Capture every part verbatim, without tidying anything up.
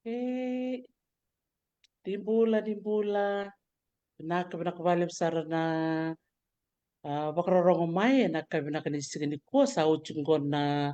E, ni bula, ni bula. Vinaka, vinaka vakalevu sara na, a, vakarorogo mai ena ka vinaka ni siga nikua. Sa oti qo na,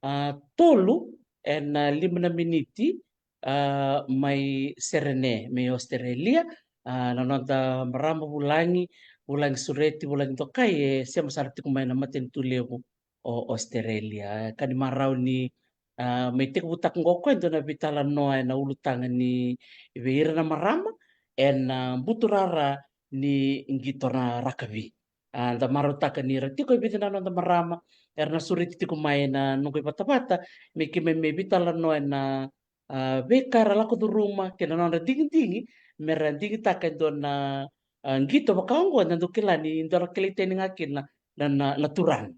a, tolu ena, a, lima na miniti, a, mai Serene, mai Australia. A, na noda marama vulagi, vulagi sureti, vulagi dokai, e sema sara tiko mai na matanitu levu o Australia. E ka ni marau ni, a, mai tekivutaka qo o koya e dua na veitalanoa ena ulutaga ni vei ira na marama ena, a, buturara ni qito na rakavi. A, da marautaka ni ra tiko e vica na noda marama era na sureti tiko mai ena noqu ivatavata me keimami mai veitalanoa ena, a, veika era lako curuma kei na nodra digidigi me ra digitaka e dua na, a, qito vaka oqo, eda dau kila ni dua na kilai tani ga kina na, na, na turaga.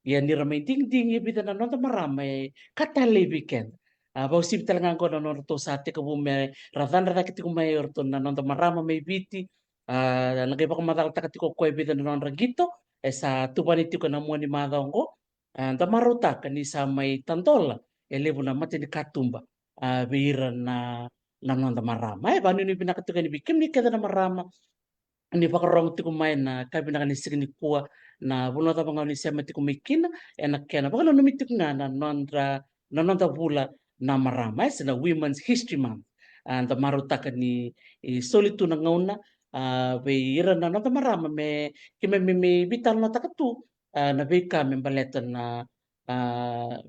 Ia ni ra mai digidigi e vica na noda marama, e ka talei vei keda. A, vakauasivi tale ga oqo na nodratou sa tekivu me ra cadra cake tiko mai o ratou na noda marama mai Viti. A, na qai vakamacalataka tiko o koya e vica na nodra qito e sa tuvani tiko ena mua ni macawa oqo. A, da marautaka ni sa mai tadola e levu na matanikatuba, a, vei ira na, na noda marama. E vakanuinui vinaka tiko yani vei kemuni kece na marama ni vakarorogo tiko mai ena ka vinaka ni siga nikua, na vanua cava ga o ni sema tiko mai kina, ena kena vakananumi tiko ga na nodra, na noda vula na marama, e, se na Women's History Month. A, da marautaka ni, e, soli tu na gauna, a, vei ira na noda marama me keimami mai veitalanoataka tu, a, na veika me baleta na, a,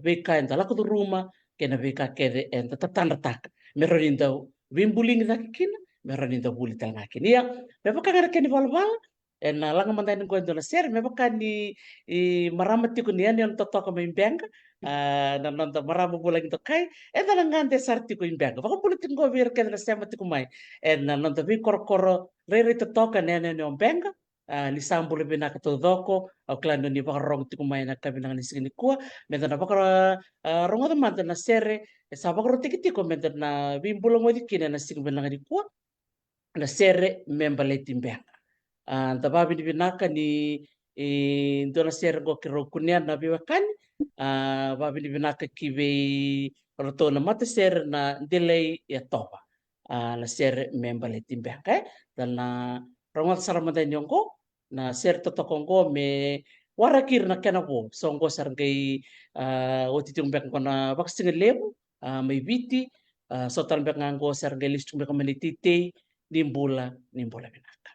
veika eda lako curuma kei na veika kece eda tatadrataka me rawa ni da veibuligi cake kina, me rawa ni da vuli tale ga kina. Ia, me vaka ga na kena ivalavala, ena laga mada yani qo e dua na sere, me vaka ni, i, marama tiko ni yanuyanu totoka mai Beqa, a, na noda marama vulagi dokai, eda na gade sara tiko i Beqa. Vakabula tiko qo vei ira kece na sema tiko mai ena noda veikorokoro rairai totoka ena yanuyanu o Beqa. A, ni sa bula vinaka taucoko. Au kila ni o ni vakarorogo tiko mai ena ka vinaka ni siga nikua, meda na vaka, a, rogoca mada na sere e sa vakarautaki tiko meda na veibulagoci kina ena siga vinaka nikua, na sere Me Baleti Beqa. A, da vakavinavinaka ni, e, dua na sere qo keirau kunea na veiwekani. A, vakavinavinaka ki vei ratou na matasere na Delai Yatova. A, na sere Me Baleti Beqa, e. Da na rogoca sara mada yani oqo na sere totoka oqo me waraki ira na kena vo. So oqo sa ra qai, a, oti tiko beka oqo na vakasigalevu, a, mai Viti, a, so tale beka ga oqo sa ra qai lesu tiko beka mai na iteitei. Ni bula, ni bula vinaka.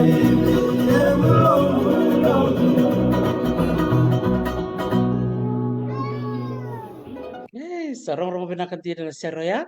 E, sa rogorogo vinaka dina na sere oya.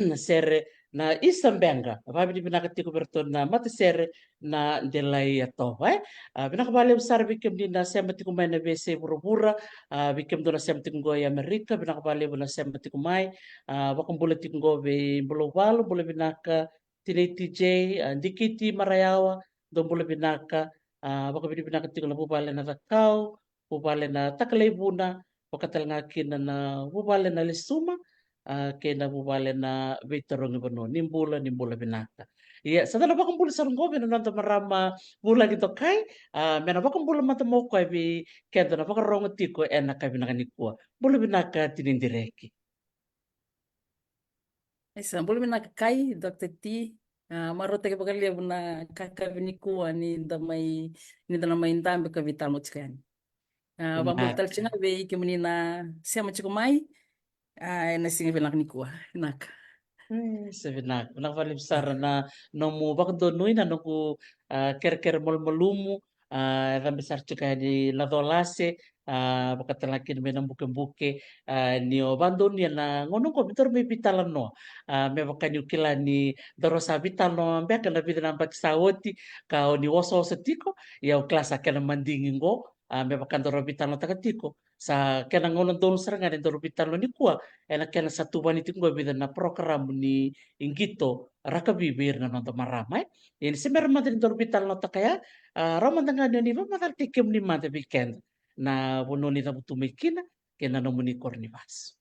Na sere na Isa Beqa. Vakavinavinaka tiko vei iratou na matasere na Delai Yatova, e. A, vinaka vakalevu sara vei kemuni na sema tiko mai na veiyasai vuravura. A, vei kemudou na sema tiko qo i Amerika, vinaka vakalevu na sema tiko mai. A, vakabula tiko qo vei Bulauvalu, bula vinaka Tinai T J, a, Dikiti Marayawa, dou bula vinaka. A, vakavinavinaka tiko na vuvale na Cakau, vuvale na Takalaivuna, vaka tale ga kina na vuvale na Lesuma, a, kei na vuvale na Veitarogi Vanua. Ni bula, ni bula vinaka. Ia, sa da na vakabula sara qo vei na noda marama vulagi dokai, a, me na vakabula mada mai o koya vei keda na vakarorogo tiko ena yakavi vinaka nikua. Bula vinaka Tinai Direki. Isa, bula vinaka Kai, Doctor T. A, marautaki vakalevu na yakavi nikua ni da mai, ni da na mai dabe ka veitalanoa tiko yani. A, vakabula tale tiko ga vei kemuni na sema tiko mai. A, ena siga vinaka nikua. Vinaka. Mm, sa vinaka. Vinaka vakalevu sara na nomu vakadonui, na noqu, a, kerekere malumalumu. A, e cabe sara tiko yani na colase, a, vaka tale ga kina mai na bukebuke, a, ni o vakadonuya na gauna oqo me daru mai veitalanoa. A, me vaka niu kila ni daru sa veitalanoa beka na vica na yabaki sa oti, ka o ni osooso tiko, ia au kila sa kena madigi qo, a, me vaka daru veitalanoataka tiko. Sa kena gauna donu sara ga ni daru veitalanoa nikua, ena kena sa tuvani tiko qo e vica na porokaramu ni qito rakavi vei ira na noda marama, e. Ia ni se bera mada ni daru veitalanoataka ya, a, rawa mada ga ni o ni vakamacalataki kemuni mada vei keda na vanua ni cavutu mai kina, kei na nomuni koro ni vasu.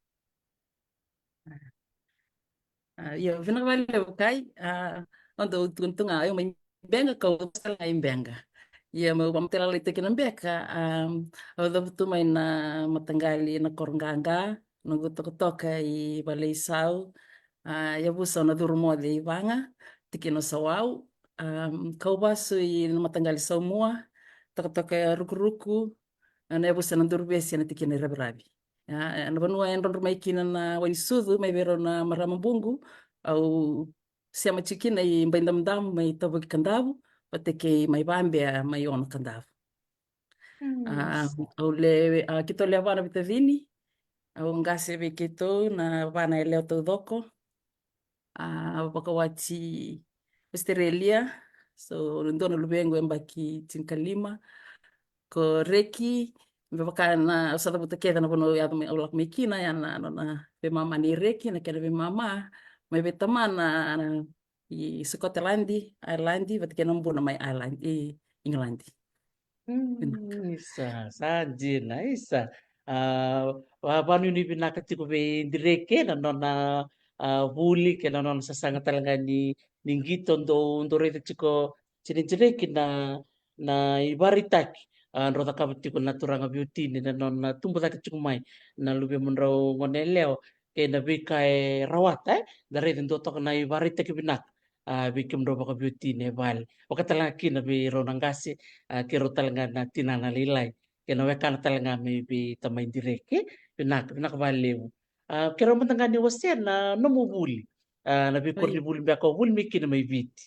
A, io, vinaka vakalevu Kai. A, au dau tukuna tu ga, au mai Beqa, ka au sa lai Beqa. Ia, meu vakamatailalai toka kina beka, a, au cavutu mai na mataqali na Koroqaqa, noqu tokatoka i Valeisau. A, yavusa na Curumoce i Vaga, tikina o Sawau. A, kau vasu i na mataqali Saumua, tokatoka e Rukuruku, na yavusa na Duruvesi ena tikina i Raviravi. A, na vanua e drodro mai kina na wai ni sucu mai vei rau na marama Buqu, au sema tiko kina i Baidamudamu mai Tavoki Kadavu, vata kei mai Vabea mai Ono Kadavu. Mm, a, sa. Au le, a, keitou le va na veitacini, au qase vei keitou na va na yalewa taucoko. A, vakawati Australia. So, dua na luvequ e yabaki tinikalima. Ko Reki, me vaka na, au sa cavuta kece na vanua au yaco mai, au lako mai kina, ya na, na, na veimama nei Reki, na kena veimama, mai vei tamana, na, i Scotland, Ireland, vata kei na buna mai Ireland, i England. Mm, isa, sa dina, isa. A, va, vanuinui vinaka tiko vei Direki na nona, a, vuli kei na nona sasaga tale ga ni, ni qito dou, dou raica tiko, Tinai Direki, na, na ivakaraitaki, a, drau cakava tiko na turaga veiwatini na nona tubu cake tiko mai na luvemudrau gone yalewa, kei na veika e rawata, e, da raica dua toka na ivakaraitaki vinaka, a, vei kemudrau vakaveiwatini e vale. Vaka tale ga kina vei rau na qase, a, kei rau tale ga na tinana lailai, kei na wekana tale ga mai vei tamai Direki. Vinaka, vinaka vakalevu. A, keirau mada ga ni wasea na nomu vuli. A, na veikoro ni vuli beka o vuli mai kina mai Viti.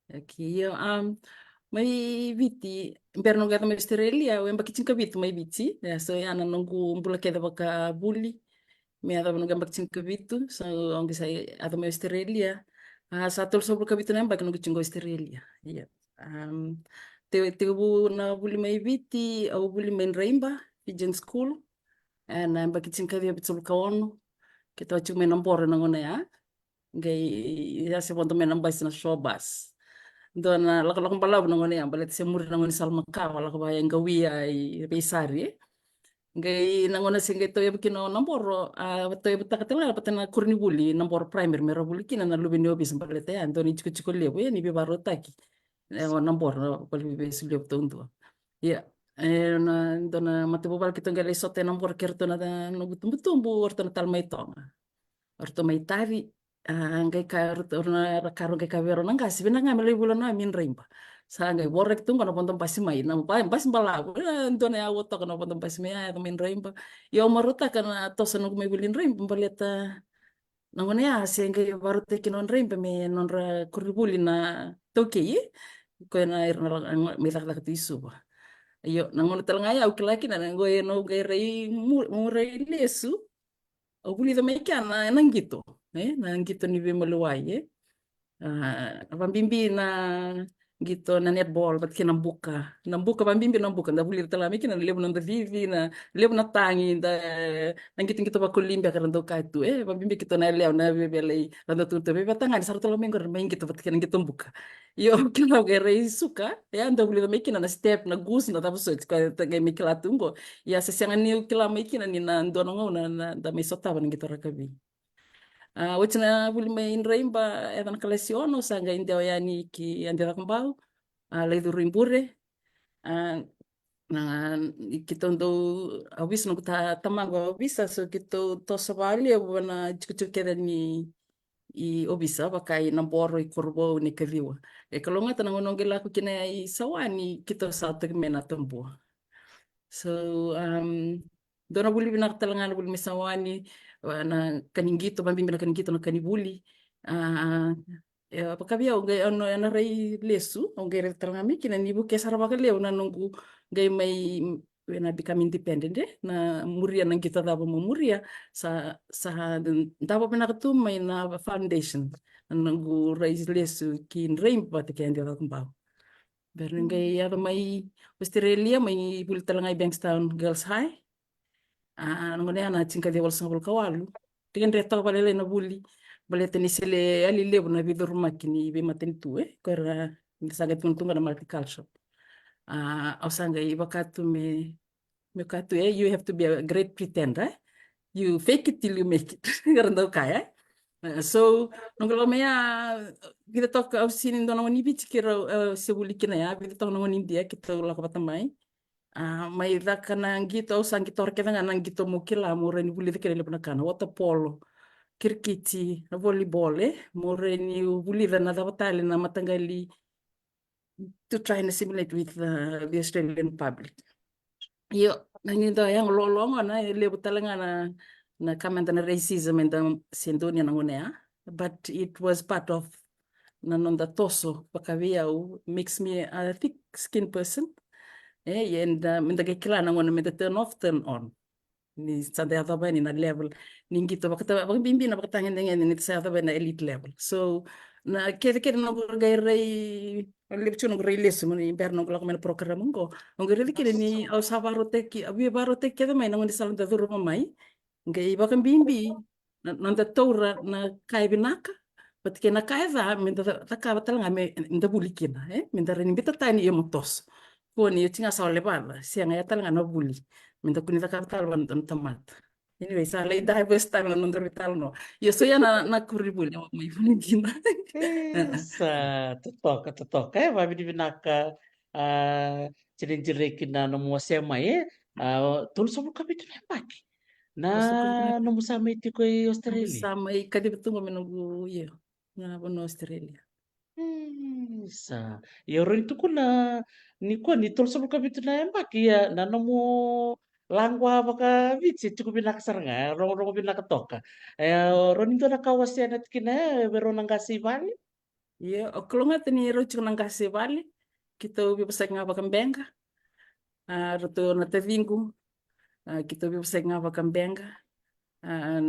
Okay, io, um, mai Viti, bera noqu yaco mai Australia, au yabaki tinikavitu mai Viti. Yeah, so ya na noqu bula kece vakavuli. Me yacova noqu yabaki tinikavitu, so au qai sa yaco mai Australia. A, sa tolusagavulu ka vitu na yabaki noqu tiko Australia. Ia. Um, te, tekivu na vuli mai Viti, au vuli mai Draiba, Fijian School. Ena yabaki tinikaciwa vitusagavulu ka ono. Keitou a tiko mai Naboro na gauna ya. Qai, ya se vodo mai na basi na shore bus. Dua na lakolako balavu na gauna ya, baleta se muri na gauna ni sala makawa, lako vaya e qawia i Veisari, e. Qai na gauna se qai tauyavu kina o Naboro, a, tauyavutaka tale ga vata na koronivuli Naboro Primary me ra vuli kina na luve ni ovisa, baleta ya dua na itikotiko levu, e, ni veivakarautaki. E, o Naboro na valeniveivesu levu taudua. Ia, e, na, dua na matavuvale keitou qai lai sota e Naboro kei ratou na noqu tubutubu, o ratou na tala mai Toga. O ratou mai Tavi, a, qai ka, o ratou na, ra ka, rau qai ka vei rau na qase, vinaka ga me lai vula na mai Draiba. Sa qai voraki tu qo na vodo basi mai, na ba-, basi balavu, e, dua na yaua toka na vodo basi mai, a, yaco mai Draiba. Ia au marautaka na toso noqu mai vuli Draiba, baleta na gauna ya se qai vakarautaki kina o Draiba me nodra koronivuli na taukei, e. Koya na ira na lako mai cakacaka tu i Suva. Io, na gauna tale ga ya au kila kina na qo e na qai rai mu-, murai lesu. Au vulica mai kea na, na qito, e, na qito ni veimaliwai, e. A, vabibi na qito na netball, vata kei na buka. Na buka, vabibi na buka, da vulica tale ga mai kina na levu na noda cici, na levu na tagi, da, na qitoqito vakolibi ka ra dau kaya tu, e, vabibi keitou na yalewa na vevela i ra dau tu, veivatagane sara tale ga mai qori, mai qito vata kei na qito buka. Io, au kila au qai rai suka, e, a dau vulica mai kina na step, na goose, na cava soti, koya ta qai mai kila tu qo. Ia se sega niu kila mai kina ni na dua na gauna na da mai sotava na qito rakavi. A, oti na vuli mai Draiba, yaca na kalasi ono, sa qai dewa yani ki Adi Cakobau, a, lai curu i Bure. A, na, keitou dau, a, ovisa noqu ta-, tamaqu a ovisa, so keitou toso vakalevu na tikotiko kece ni i ovisa, vaka i Naboro, i Korovou, Nakaciwa. E kalougata na gauna au qai lako kina i Sawani, keitou sa toki mai Natabua. So, um, dua na vuli vinaka tale ga na vuli mai Sawani, a, na ka ni qito, vabibi na ka ni qito, na ka ni vuli. A, e, vaka vei au, au qai, au na, au na rai lesu, au qai raica tale ga mai kina ni vukea sara vakalevu na noqu qai mai, when I become independent, e, na muria na qito cava mo muria, sa, sa davo vinaka tu mai na foundation, na noqu rai lesu ki Draiba vata kei Adi Cakobau. Bera niu qai yaco mai Australia, mai vuli tale ga i Bankstown Girls High. A, na gauna ya na tinikaciwa walusagavulu ka walu. Dredre toka vakalailai na vuli. Baleta ni se yali levu na veicurumaki ni veimatanitu, e. Ko ira ni sa qai tukuna tu ga na multicultural. A, au sa qai vaka tu me, me ka tu, e, you have to be a great pretender, e. You fake it till you make it. Era dau kaya, e. A, so, noqu lako mai ya, vica toka au sini dua na gone ni Viti kei rau, e, se vuli kina ya, vica toka na gone ni Idia keitou lako vata mai. A, mai caka na qito, au sa qitora kece ga na qito mo kila, mo rawa ni vulica kina levu na ka, na water polo, kirikiti, na volleyball, e, mo rawa ni vulica na cava tale na mataqali to try and assimilate with the, the Australian public. Io, na ni da yaga lologo na e levu tale ga na, na ka meda na racism eda se donuya na gauna ya. But it was part of na noda toso, vaka vei au, makes me a thick skin person. E, and, uh, meda qai kila na gauna meda turn off, turn on. Ni sa da yacova yani na level ni qito vakata-, vakabibi na vakatagedegede ni sa yacova yani na elite level. So, na kece kece noqu qai rai, levu tiko noqu rai lesu, ni bera noqu lako mai na program qo. Au qai raica kina ni au sa varautaki, au via varautaki kece mai na gaunisala da curuma mai. Qai vakabibi na, na noda taura na ka e vinaka, vata kei na ka e ca, meda ca-, cakava tale ga me, meda vuli kina, e? Meda rawa ni biuta tani, io, mo toso. Kua ni oti ga sa o levaca, sega, ya tale ga na vuli. Meda kua ni cakava tale vua na tamata. Anyway, sa lai diverse tale na noda veitalanoa. Io, so ya na, na koronivuli au mai vuli kina. E, sa totoka, totoka, e, vavinavinaka, a, Tini Direki na nomu wasea mai, e? A, tolusagavulu ka vitu na yabaki. Na nomu sa mai tiko i Australia? Sa mai kacivi tu qo me noqu, io, na vanua Australia. Hmm, sa. Ia, o rawa ni tukuna ni kua ni tolusagavulu ka vitu na yabaki, ia na nomu laqua vakaviti e tiko vinaka sara ga, e rogorogo vinaka toka. E, o rawa ni dua na ka wasea na tikina ya vei rau na qase i vale? Ia, o kalougata ni rau tiko na qase i vale, keitou veivosaki ga vakabeqa. A, ratou na taciqu, a, keitou veivosaki ga vakabeqa. A,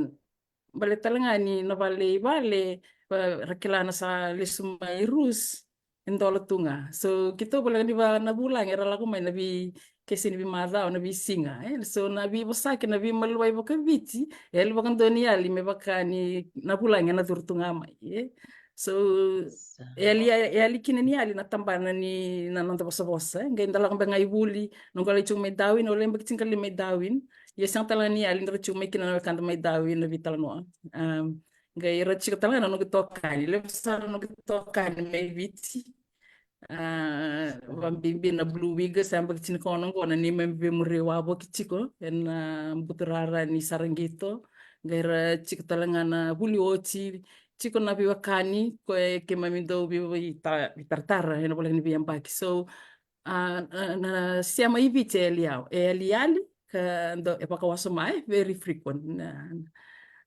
bale tale ga ni na vale i vale, va-, ra kila na sa lesu mai Rus, e dola tu ga. So, keitou voleka ni va na vulagi era lako mai na vei, ke se ni veimacawa, na veisiga, e. So, na veivosaki, na veimaliwai vakaviti, e yali vakadua ni yali me vaka ni na vulagi ena curu tu ga mai, e. So, e yali, e yali kina ni yali na tabana ni na noda vosavosa, e. Qai da lako beka ga i vuli, noqu lai tu mai Darwin, au lai yabaki tinikalima mai Darwin. Ia sega tale ga ni yali, da ra tiko mai kina na wekada mai Darwin, na veitalanoa. Um, qai ra tiko tale ga na noqu itokani, levu sara na noqu itokani mai Viti. A, vabibi na Blue Wiggers, sa yabaki tinikaono qo na neimami veimuri wavoki tiko ena buturara ni Saraqito. Qai ra tiko tale ga na vuli oti, tiko na veiwekani, ko e keimami dau vei, vei ta-, veitaratara ena voleka ni veiyabaki. So, a, na, na sema i Viti e yali, e yali, ka dau, e vakawasoma, e very frequent. Na,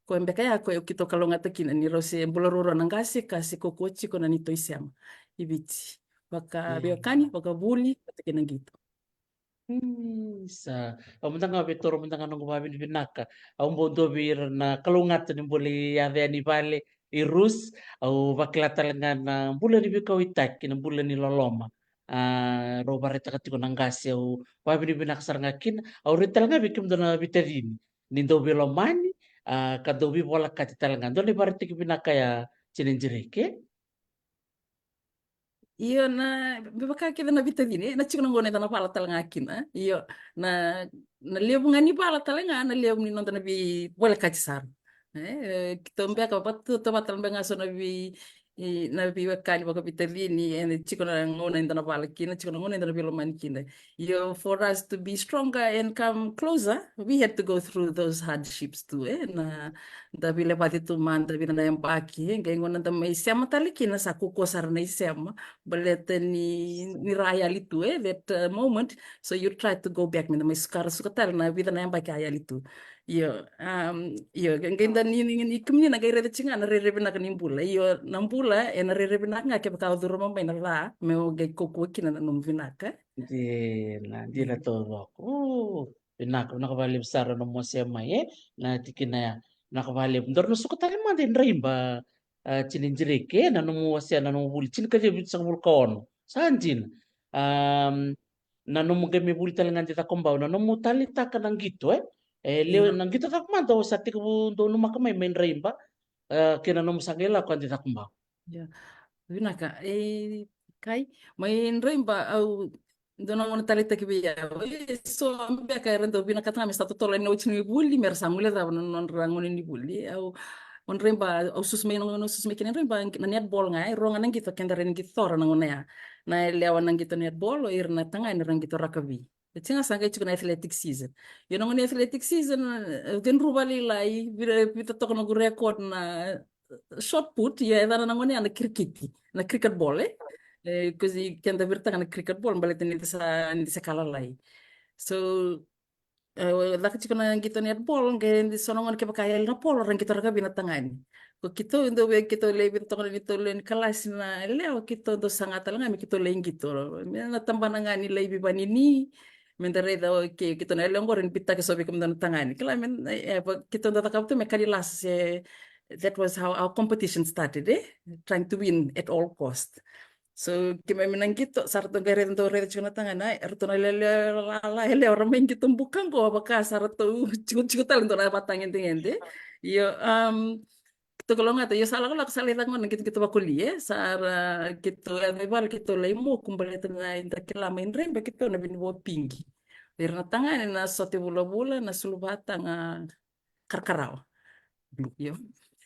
ko e beka ya, ko e keitou kalougata kina ni rau se bula ruarua na qase, ka se kaukaua tiko na neitou isema i Viti. vakaveiwekani, vakavuli vata kei na qito. Isa, au mada ga via toro mada ga noqu vakavinavinaka. Au bau dua vei ira na kalougata ni bula i yaca yani vale, i Rus. Au vakila tale ga na bula ni veikauwaitaki, na bula ni loloma. A, rau vakaraitaka tiko na qase, au vakavinavinaka sara ga kina. Au raica tale ga vei kemudou na veitacini ni dau veilomani, a, ka dau veivolekati tale ga. Dua na ivakaraitaki vinaka ya, Tina Jireke. Io, na, me vaka kece na veitacini, e, na tiko na gauna eda na vala tale ga kina. Io, na, na levu ga ni vala tale ga, na levu ni noda na veivolekati sara. E, e, keitou beka, vakatautauvata tale beka ga so na vei, e, na veiwekani vakaveitacini, e, tiko na gauna eda na vala kina, tiko na gauna eda na veilomani kina. Io, for us to be stronger and come closer, we had to go through those hardships too, e, na, da veilevaci tu mada, vica na yabaki, e, qai gauna da mai sema tale kina, sa kaukaua sara na isema, baleta ni, ni ra a yali tu, e, that, uh, moment, so you try to go back, me da mai sukara suka tale na vica na yabaki a yali tu. Io, um, io, qai, qai da ni, ni, ni kemuni na qai raica tiko ga na rairai vinaka ni bula. Io, na bula, e na rairai vinaka ga kevaka o curu mai na ca, me o qai kaukaua kina na nomu vinaka. Dina, dina taucoko. O, vinaka, vinaka vakalevu sara na nomu wasea mai, e? Na tikina ya, vinaka vakalevu. Daru na suka tale mada i Draiba, a, Tina Jireke, e? Na nomu wasea, na nomu vuli, tinikaciwa vitusagavulu ka ono. Sa dina. Am, na nomu qai mai vuli tale ga de Cakobau, na nomu taleitaka na qito, e? E, lewe, na qito cava mada o sa tekivu dau numaka mai, mai Draiba, a, kei na nomu sa qai lako a de Cakobau. Ia. Vinaka, e, Kai, mai Draiba, au, dua na gauna taleitaki vei au, e, so beka era dau vinakata ga me sa totolo yani na oti ni vuli, me ra sa guilecava na nodra gauna ni vuli. Au, o Draiba, au susu mai, na gauna au susu mai kina Draiba, na netball ga, e, rua ga na qito keda rawa ni qitora na gauna ya. Na yalewa na qito netball, o ira na tagane ra qito rakavi. E, tiko ga sa qai tiko na athletic season. Io, na gauna ni athletic season, e, au cudru vakalailai, vira, vita toka noqu record na, e, shot put, ia e yacana na gauna ya na kirikiti, na cricket ball, e? E, 'cause i keda viritaka na cricket ball, baleta ni da sa, ni da sa ka lalai. So, e, caka tiko na qito netball, qai so na gauna kevaka e yali na polo, ra qito rakavi na tagane. Ko keitou, dau vei keitou lewe vica toka na neitou lewe ni kalasi na yalewa, keitou dau saga tale ga me keitou lai qito. Me na tabana ga ni laivi vanini, me da raica, okay, keitou na yalewa qori ni bitaki so vei kemudou na tagane. Kila me, e, va, keitou dau cakava tu me ka ni lasa se, that was how our competition started, e? Trying to win at all cost. So, keimami na qito, sa ratou qai raica, dau raica tiko na tagane, e, ratou na yalewa, yalewa, yalewa, ra mai qito buka qo, vaka sa ratou tiko, tiko tale dua na vatagedegede. Io, um, keitou kalougata, io sa lakolako sa lai caka gona na qitoqito vakoli, e? Sa ra, keitou yaco i vale, keitou lai moku, baleta na, da kila mai Draiba keitou na Vinivo Pigi. Ira na tagane na sote vulavula, na sulu vata ga karakarawa. Io.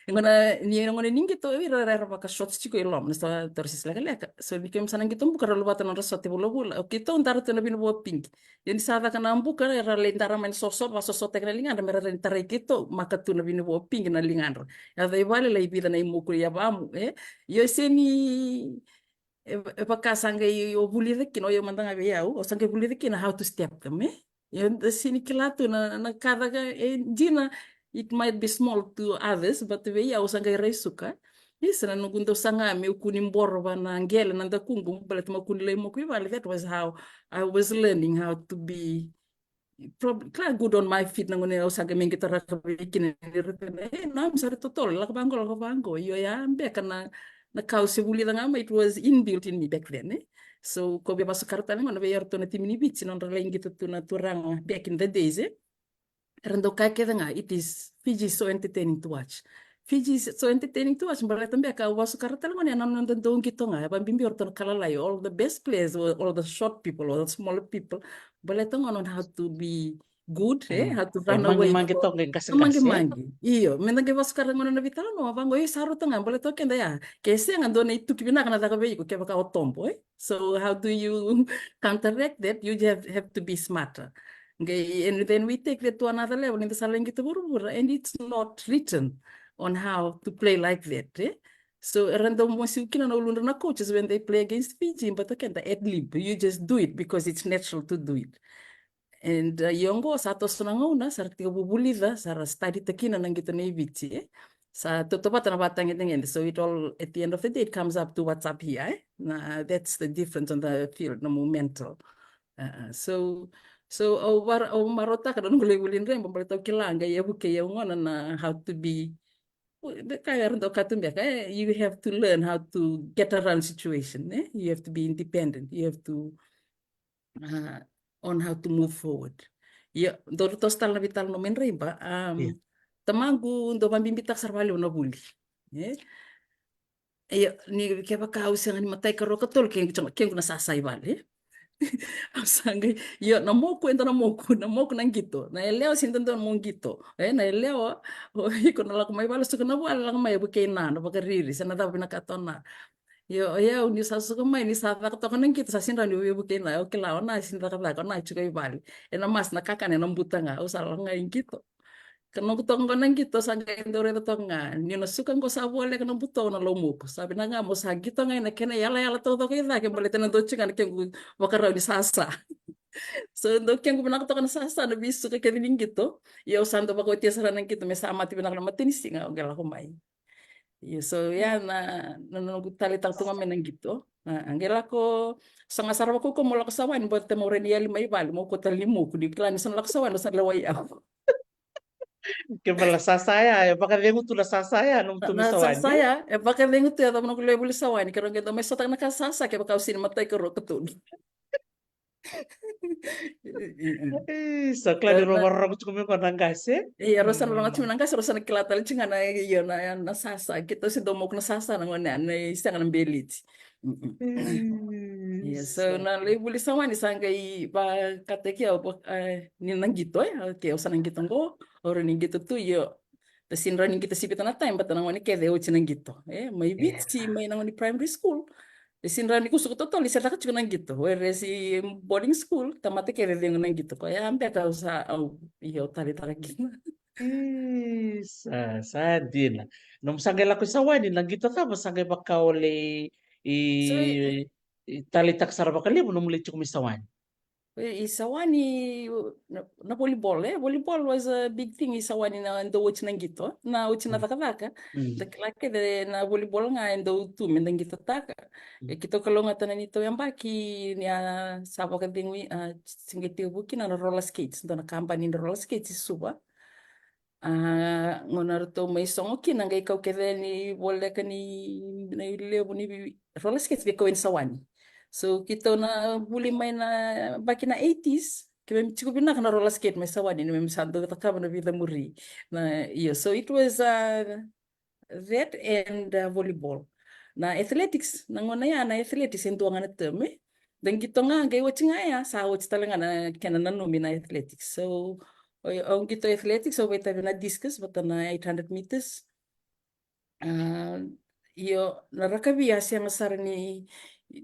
E gona, ni gona ni qito, ira era, era vaka shorts tiko i loma, na sa torosisi lekaleka. So ni keimami sa na qito buka, ra luvata na nodra sote vulavula. O keitou dara tu na Vinivo Pigi. Ia ni sa caka na buka, era lai dara mai na soso, vasosotaki na ligadra, me ra rawa ni tarai keitou, maka tu na Vinivo Pigi na ligadra. Yaco i vale, lai vica na imoku i yavamu, e? Io, se ni, e, e vaka sa qai o vulica kina, o yau mada ga vei au, o sa qai vulica kina how to step them, e? Io, da sega ni kila tu na, na ka caka, e, dina, it might be small to others, but vei au sa qai rai suka. Isa, na noqu dau saga meu kua ni boro va na qele na dakuqu, baleta meu kua ni lai moku i vale, that was how I was learning how to be prob-, kila, good on my feet, na gauna au sa qai mai qito rakavi kina ni ratou na, e, na, sa ri totolo, lako vaqo, lako vaqo. Io, ya beka na, na ka au se vulica ga mai, it was inbuilt in me back then, e? So, ko via vasukara tale gona vei iratou na timi ni Viti, nodra lai qito tu na turaga back in the days, e? Era dau kaya kece ga, it is, Fiji is so entertaining to watch. Fiji is so entertaining to watch, baleta beka au vasukara tale gona, e, na noda dau qito ga, e, vabibi o ratou na ka lalai, all the best players, all, all the short people, all the smaller people, baleta gona on how to be good, e, how to run away. Magimagi toka, e, qaseqase, e? Magimagi. Io, me da qai vasukara gona na veitalanoa vaqo, io, sa rauta ga, baleta o keda ya, ke sega, dua na ituki vinaka na caka vei iko kevaka o tobo, e? So how do you counteract that? You have, have to be smarter. Okay, and then we take that to another level, ni da sa lai qito vuravura, and it's not written on how to play like that, e? So era dau mosiu kina na uludra na coaches when they play against Fiji, but o keda ad lib, you just do it because it's natural to do it. And, uh, io qo sa toso na gauna, sa ra tekivu vulica, sa ra study-taka kina na qito nei Viti, e? Sa tautauvata na vatagedegede. So it all, at the end of the day, it comes up to what's up here, eh? Na, that's the difference on the field, na mental. Uh, so, so au var-, au marautaka na noqu lai vuli draiba, baleta au kila qai e vukei au gona na how to be, the ka era dau kaya tu beka, eh? You have to learn how to get around situation, eh? You have to be independent. You have to, uh, on how to move forward. Io, dau toso tale na veitalanoa mai draiba. Um, tamaqu dau vabibitaka sara vakalevu na vuli. Eh? Io, ni kevaka au sega ni matai, karua, katolu, kequ, kequ na sasa i vale. Au sa qai, io, na moku, eda na moku, na moku na qito. Na yalewa, sega ni dodonu mo qito. Eh, na yalewa, o iko na lako mai vale, suka na vale, lako mai, e vukei na, na vakariri, se na cava vinakata o na. Io, o yau niu sa suka mai, ni sa caka toka na qito, sa sega ni rawa niu vukei na, au kila, o na sega ni cakacaka, o na tiko i vale. Ena masu na kakana, ena buta ga, au sa lako ga i qito. Ka noqu toka qo na qito, sa qai dau raica toka ga. Niu na suka qo sa voleka na buto, au na laumoku. Sa vinaka ga mo sa qito ga ena kena yalayala taucoko i cake, baleta na dau tiko ga na kequ vakarau ni sasa. So, dau kequ vinaka toka na sasa, na veisuka kece ni qito. Io, au sa dau vakaotia sara na qito, me sa mate vinaka na matanisiga, au qai lako mai. Io, so, ia na, na, na noqu taleitaka tu ga mai na qito. A, a qai lako, saga sara vakaukauwa mo lako sawani, baleta mo rai ni yali mai vale, mo kua tale ni moku, ni kila ni sa na lako sawani, sa na lewai au. Ke vala sasa ya, e vakacegu tu na sasa ya, nomu tu na sasa ya, e vakacegu tu ya, cava noqu lai vuli sawani, ke rau qai dau mai sotaka na ka sasa, kevaka au sega ni matai, karua, katolu. Ii, sa kila ni rau varorogo tiko mai qo na qase. Io, rau sa na rogo tiko mai na qase, rau sa na kila tale tiko ga na, io, na, na sasa. Keitou se dau moku na sasa na gone ya, na i sega na beleti. Io, so na lai vuli sawani sa qai vakataki au, eh, ni na qito, eh. Okay, au sa na qito qo, au rai ni qito tu, io. Da sega ni rawa ni qito sivita na time, baleta na gone kece oti na qito. Eh, mai Viti, mai na gone primary school. E sega ni rawa ni kusuka totolo, ni se caka tiko na qito. Whereas i boarding school, tamata kece cegu na qito. Koya beka au sa, au, io, au taleitaka kina. Ii, sa, sa dina. Nomu sa qai lako i sawani, na qito cava sa qai vaka o lai i, i taleitaka sara vakalevu nomu lai tiko mai sawani? I, i sawani, na, na volleyball, eh? Volleyball was a big thing i sawani na dau oti na qito, na oti na cakacaka. Da kila kece na volleyball ga e dau tu me da qitotaka. E keitou kalougata na neitou yabaki ni a sa vakacegui, a, se qai tekivu kina na roller skates, dua na kabani ni roller skates i Suva. A, gauna ratou mai sogo kina, qai kau kece ni voleka ni, na ilevu ni roller skates vei kau e ni sawani. So keitou na vuli mai na yabaki na eighties, keimami tiko vinaka na roller skate mai sawani, neimami sa dau cakava na veicamuri. Na, io, so it was, uh, that and, uh, volleyball. Na athletics, na gauna ya na athletics e dua ga na term, eh? Da qito ga, qai oti ga ya, sa oti tale ga na kena nanumi na athletics. So, au, au qito athletics, au vakaitavi na discus, vata na eight hundred meters. A, io, na rakavi a sega sara ni,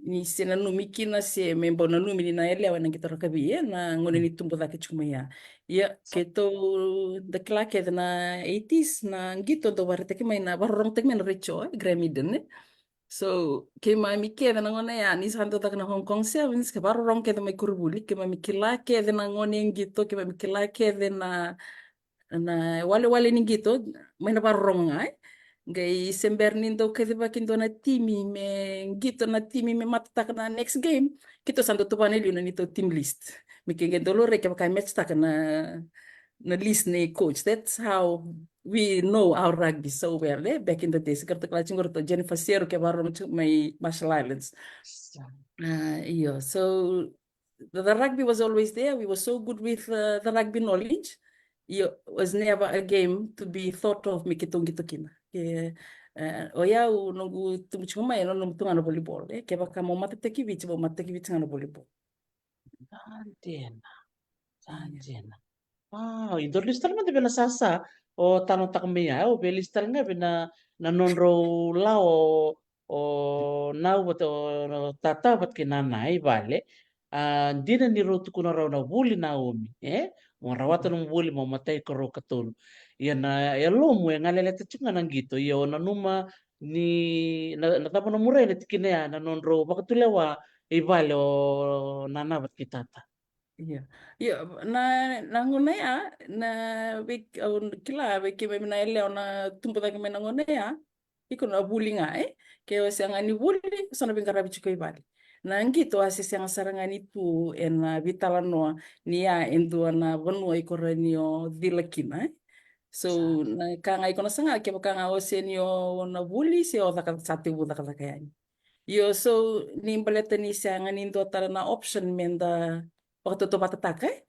ni se nanumi kina, se me bau nanumi ni na yalewa na qito rakavi, eh, na gauna ni tubu cake tiko mai ya. Ia, keitou da kila kece na eighties, na qito dau vakaraitaki mai na, vakarorogotaki mai na retio, eh, Graham Eden, eh. So keimami kece na gauna ya, ni sa dau caka na Hong Kong Sevens, ke vakarorogo kece mai koronivuli, keimami kila kece na gone e qito, keimami kila kece na, na walewale ni qito, mai na vakarorogo ga, eh. Qai se bera ni dau kacivaki dua na timi me qito, na timi me matataka na next game, keitou sa dau tuvana e liu na neitou team list. Me ke qai dau laurai kevaka e match taka na, na list nei coach. That's how we know our rugby so well, eh? Back in the days, qai ratou kila tiko qo ratou Jennifer Seru, ke vakarorogo tiko mai Marshall Islands. A, io, so the, the rugby was always there. We were so good with, uh, the rugby knowledge. Io, was never a game to be thought of me keitou qito kina. Ke, eh, o yau noqu tubu tiko mai, e nanumi tu ga na volleyball, eh? Kevaka mo matataki Viti, mo matataki Viti ga na volleyball. Sa dina. Sa dina. Wow, i dau lesu tale mada vei na sasa o tanotaka mai ya, au via lesu tale ga vei na, na nodrau lawa o, o nau vata, o tata vata kei nana i vale. A, dina ni rau tukuna rau na vuli Naomi, eh? Mo rawata nomu vuli, mo matai, karua, katolu. Ia na yalomu e galeleta tiko ga na qito, ia o nanuma ni na, na cava nomu rai na tikina ya, na nodrau vakatulewa i vale o nana vata kei tata? Ia. Ia, na, na gauna ya, na vei, au kila, vei keimami na yalewa na tubu cake mai na gauna ya, iko na vuli ga, e? Ke o sega ni vuli, sa na veiqaravi tiko i vale. Na qito a se sega sara ga ni tu ena veitalanoa ni ya e dua na vanua iko rawa ni o cila kina, e? So, na ka ga iko na saga, kevaka ga o se ni o na vuli, se o caka, sa tevu cakacaka yani. Io, so ni baleta ni sega ni dua tale na option me da vakatautauvatataka, e?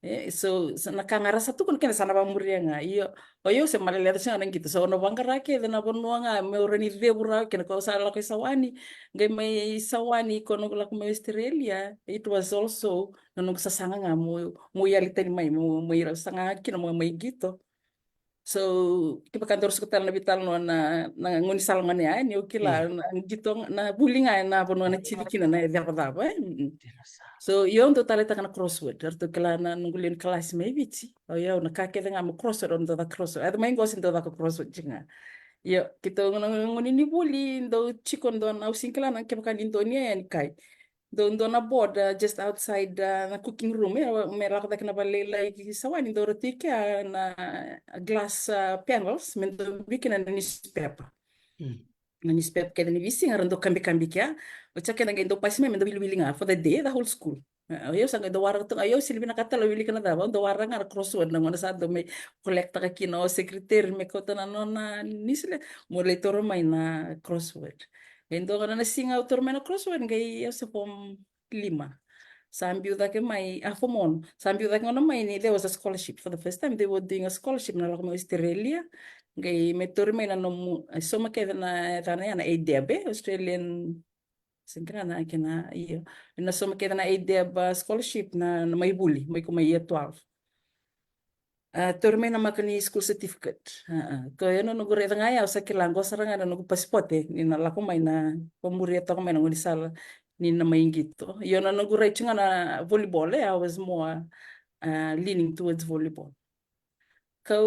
E, so, so na ka ga ra sa tukuna keda sa na vamuria ga. Io, o yau se malele sega na qito, so na vaqara kece na vanua ga meu rawa ni cevu rawa kina, ko sa lako i Sawani, qai mai Sawani ko noqu lako mai Australia, it was also na noqu sasaga ga mo, mo yali tani mai, mo, mo ira saga kina mo mai qito. So, kevaka dou saka tale na veitalanoa na, na gaunisala gone ya, ni o kila, na qito, na vuli ga ena vanua na tini kina na icavacava, e? Mm-mm. So, io, dou taleitaka na crossword, eratou kila na noqu lewe ni kalasi mai Viti. O yau na ka kece ga mo crossword, o dou caka crossword. Yaco mai qo se dou caka crossword tiko ga. Io, keitou na gauna ni vuli, dou tiko dua na, au sega ni kila na kevaka ni dou ni yaya ni kai. Dou dua na board, uh, just outside, uh, na cooking room, e, me lako cake na valelailai ki Sawani, dou ratou i kea na glass, uh, panels, me dou biu kina na newspaper. Na newspaper kece ni veisiga, ra dau kabikabi kea. Oti ya keda qai dau pasi mai, me dau wiliwili ga for the day, the whole school. E, o yau sa qai dau waraka tu ga, o yau sega ni vinakata tale au wilika na cava, au dau waraka ga na crossword na gauna sa dau mai collect-taka kina o secretary me kauta na nona newsletter, mo lai taura mai na crossword. E dua ga na siga au taura mai na crossword, qai au se form lima. Sa biu cake mai, a, form ono. Sa biu cake gona mai ni there was a scholarship for the first time. They were doing a scholarship na lako mai Australia. Qai me tauri mai na nomu, e, sauma kece na, e, cana ya na ADEB, e, Australian, sega ni kila na kena, io. Na sauma kece na ADEB, a, scholarship na, na mai vuli, mai ko mai year twelve. A, tauri mai na maka ni school certificate. A, a. Ko ya na noqu raica ga ya, au sa kila qo sara ga na noqu pasipote, ni na lako mai na vamuria toka mai na gaunisala ni na mai qito. Io, na noqu rai tu ga na volleyball, e, I was more, a, leaning towards volleyball. Kau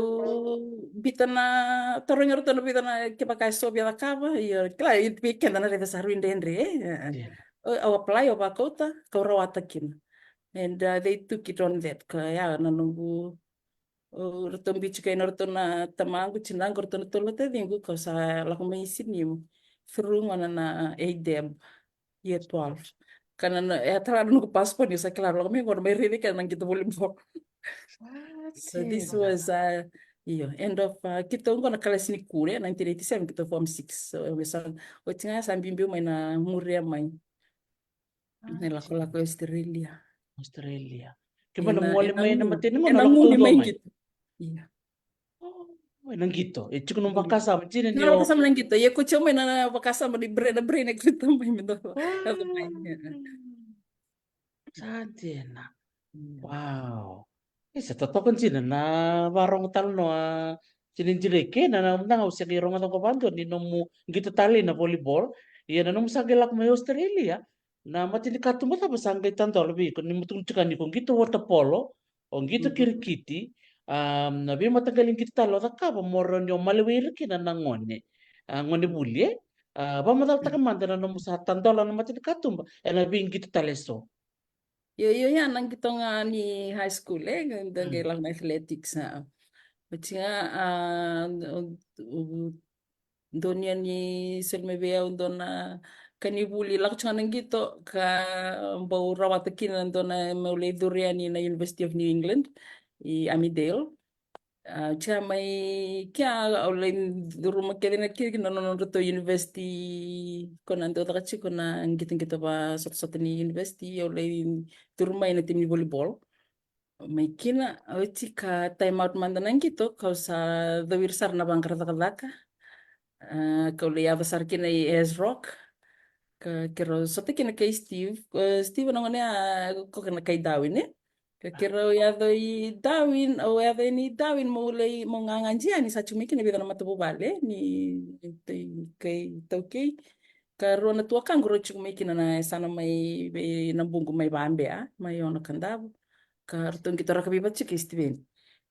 biuta na, tarogi ratou na vica na kevaka e so via cakava, io, kila, e vei keda na raica sa rui dredre, e. Au apply, au vakauta, kau rawata kina. And, uh, they took it on that. Ka ya na noqu, o, ratou biu tiko kei na ratou na tamaqu, tinaqu, ratou na tolu na taciqu, kau sa lako mai sinimu. Through gona na ADEB, year twelve. Ka na, na, e tara na noqu passport, ni sa kila lako mai gona mai raici kina na qito volleyball. So this was, uh, io, end of, uh, keitou qo na kalasi ni kune, nineteen eighty-seven, keitou form six. So, e sa, oti ga sa biubiu mai na muria mai. Na lakolako i Australia. Australia. Ke mai na mole mai na mateni gona, na gone mai qito. Ia. O, ena qito. E tiko na vakasama, tiko na vakasama na qito. Ia ko tiko mai na vakasama ni brain, na brain e qito mai me dua. Sa dina. Wow. E sa totoka dina na varogo tale noa. Tini direi kena na mada ga au se qai rogoca qo vadua ni nomu qito tale na volleyball. Ia na nomu sa qai lako mai Australia. Na mata ni katuba cava sa qai tadola vei iko, ni mutuku tiko ni ko qito water polo, o qito kirikiti, a, na veimataqali qito tale o cakava mo rawa ni o maliwai ira kina na gone, a, gone vuli, e? A, vakamacalataka mada na nomu sa tadola na mata ni katuba ena veiqito tale eso. Io, io, ia na qito ga ni high school, e, da qai lako na athletics, a. Oti ga, a, o, o, dua ni a ni soli mai vei au dua na ka ni vuli, lako tiko ga na qito ka bau rawata kina dua na meu lai curu yani na University of New England i Armidale. A, tia mai kea au lai curuma kece na kece na nodratou university ko na dau caka tiko na qitoqito vasotasota ni university, au lai curu mai na timi ni volleyball. Mai kina, oti ka time out mada na qito, kau sa cau ira sara na vaqara cakacaka. A, kau lai yaco sara kina i Ayers Rock. Ka keirau sota kina kei Steve. Ko Steve na gone ya, ko na kai Darwin, e? Ka keirau yaco i Darwin, au yaco yani i Darwin, meu lai, meu gagadi yani, sa tiko mai kina vica na matavuvale ni kai taukei. Ka rua na tuakaqu rau tiko mai kina na yasana mai vei Nabuqu mai Vabea, mai Ono Kadavu. Ka ratou qito rakavi vata tiko kei Steven.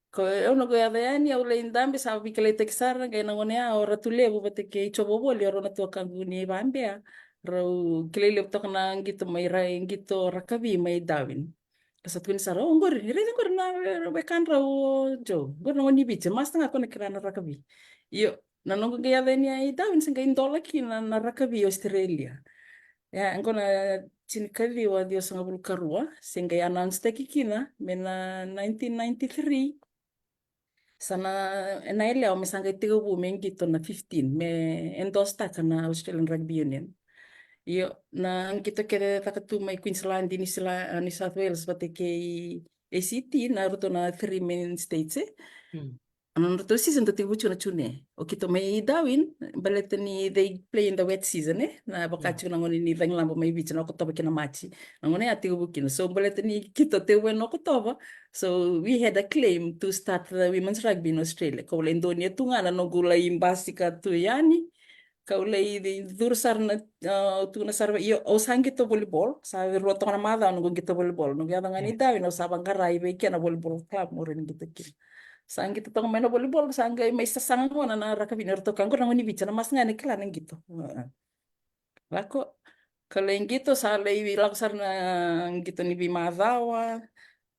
Ko au na qai yaco yani, au lai dabe sa veikalaitaki sara, qai na gone ya o Ratu Levu vata kei Jovo Voli, o rau na tuakaqu ni Vabea. Rau kilai levu toka na qito mai ra, qito rakavi mai Darwin. Ka sa tukuni sara, o qori, ni raica qori na wekadrau o Joe. Qori na gone ni Viti, master ga ko na kila na rakavi. Io, na noqu qai yaco yani i Darwin, sa qai dola kina na rakavi i Australia. Ia, qo na tinikaciwa ciwasagavulu karua, se qai announce taki kina me na nineteen ninety-three. Sa na, na yalewa me sa qai tekivu me qito na fifteen, me endorse taka na Australian Rugby Union. Io, na qito kece caka tu mai Queensland, New Zealand, New South Wales vata kei A C T, na ratou na three main states, e. Na nodratou season dau tekivu tu na June. O kito mai Darwin, baleta ni they play in the wet season, e. Na vaka tu na gone ni cagilaba mai Viti na Okotova kei na Maji. Na gone ya tekivu kina. So baleta ni kito tekivu ena Okotova. So we had a claim to start the women's rugby in Australia. Kau lai donia tu ga na noqu lai basika tu yani. Kau lai curu sara na, a, tukuna sara, io, au sa qito volleyball, sa rua toka na macawa noqu qito volleyball. Noqu yaco ga ni Darwin, au sa vaqara i vei kena volleyball club, mo rawa ni qito kina. Sa qito toka mai na volleyball, sa qai mai sasaga gona na rakavi, ni ratou kaya qori na gone ni Viti, na master ga ena kila na qito. Lako, ka lai qito, sa lai lako sara na qito ni veimacawa,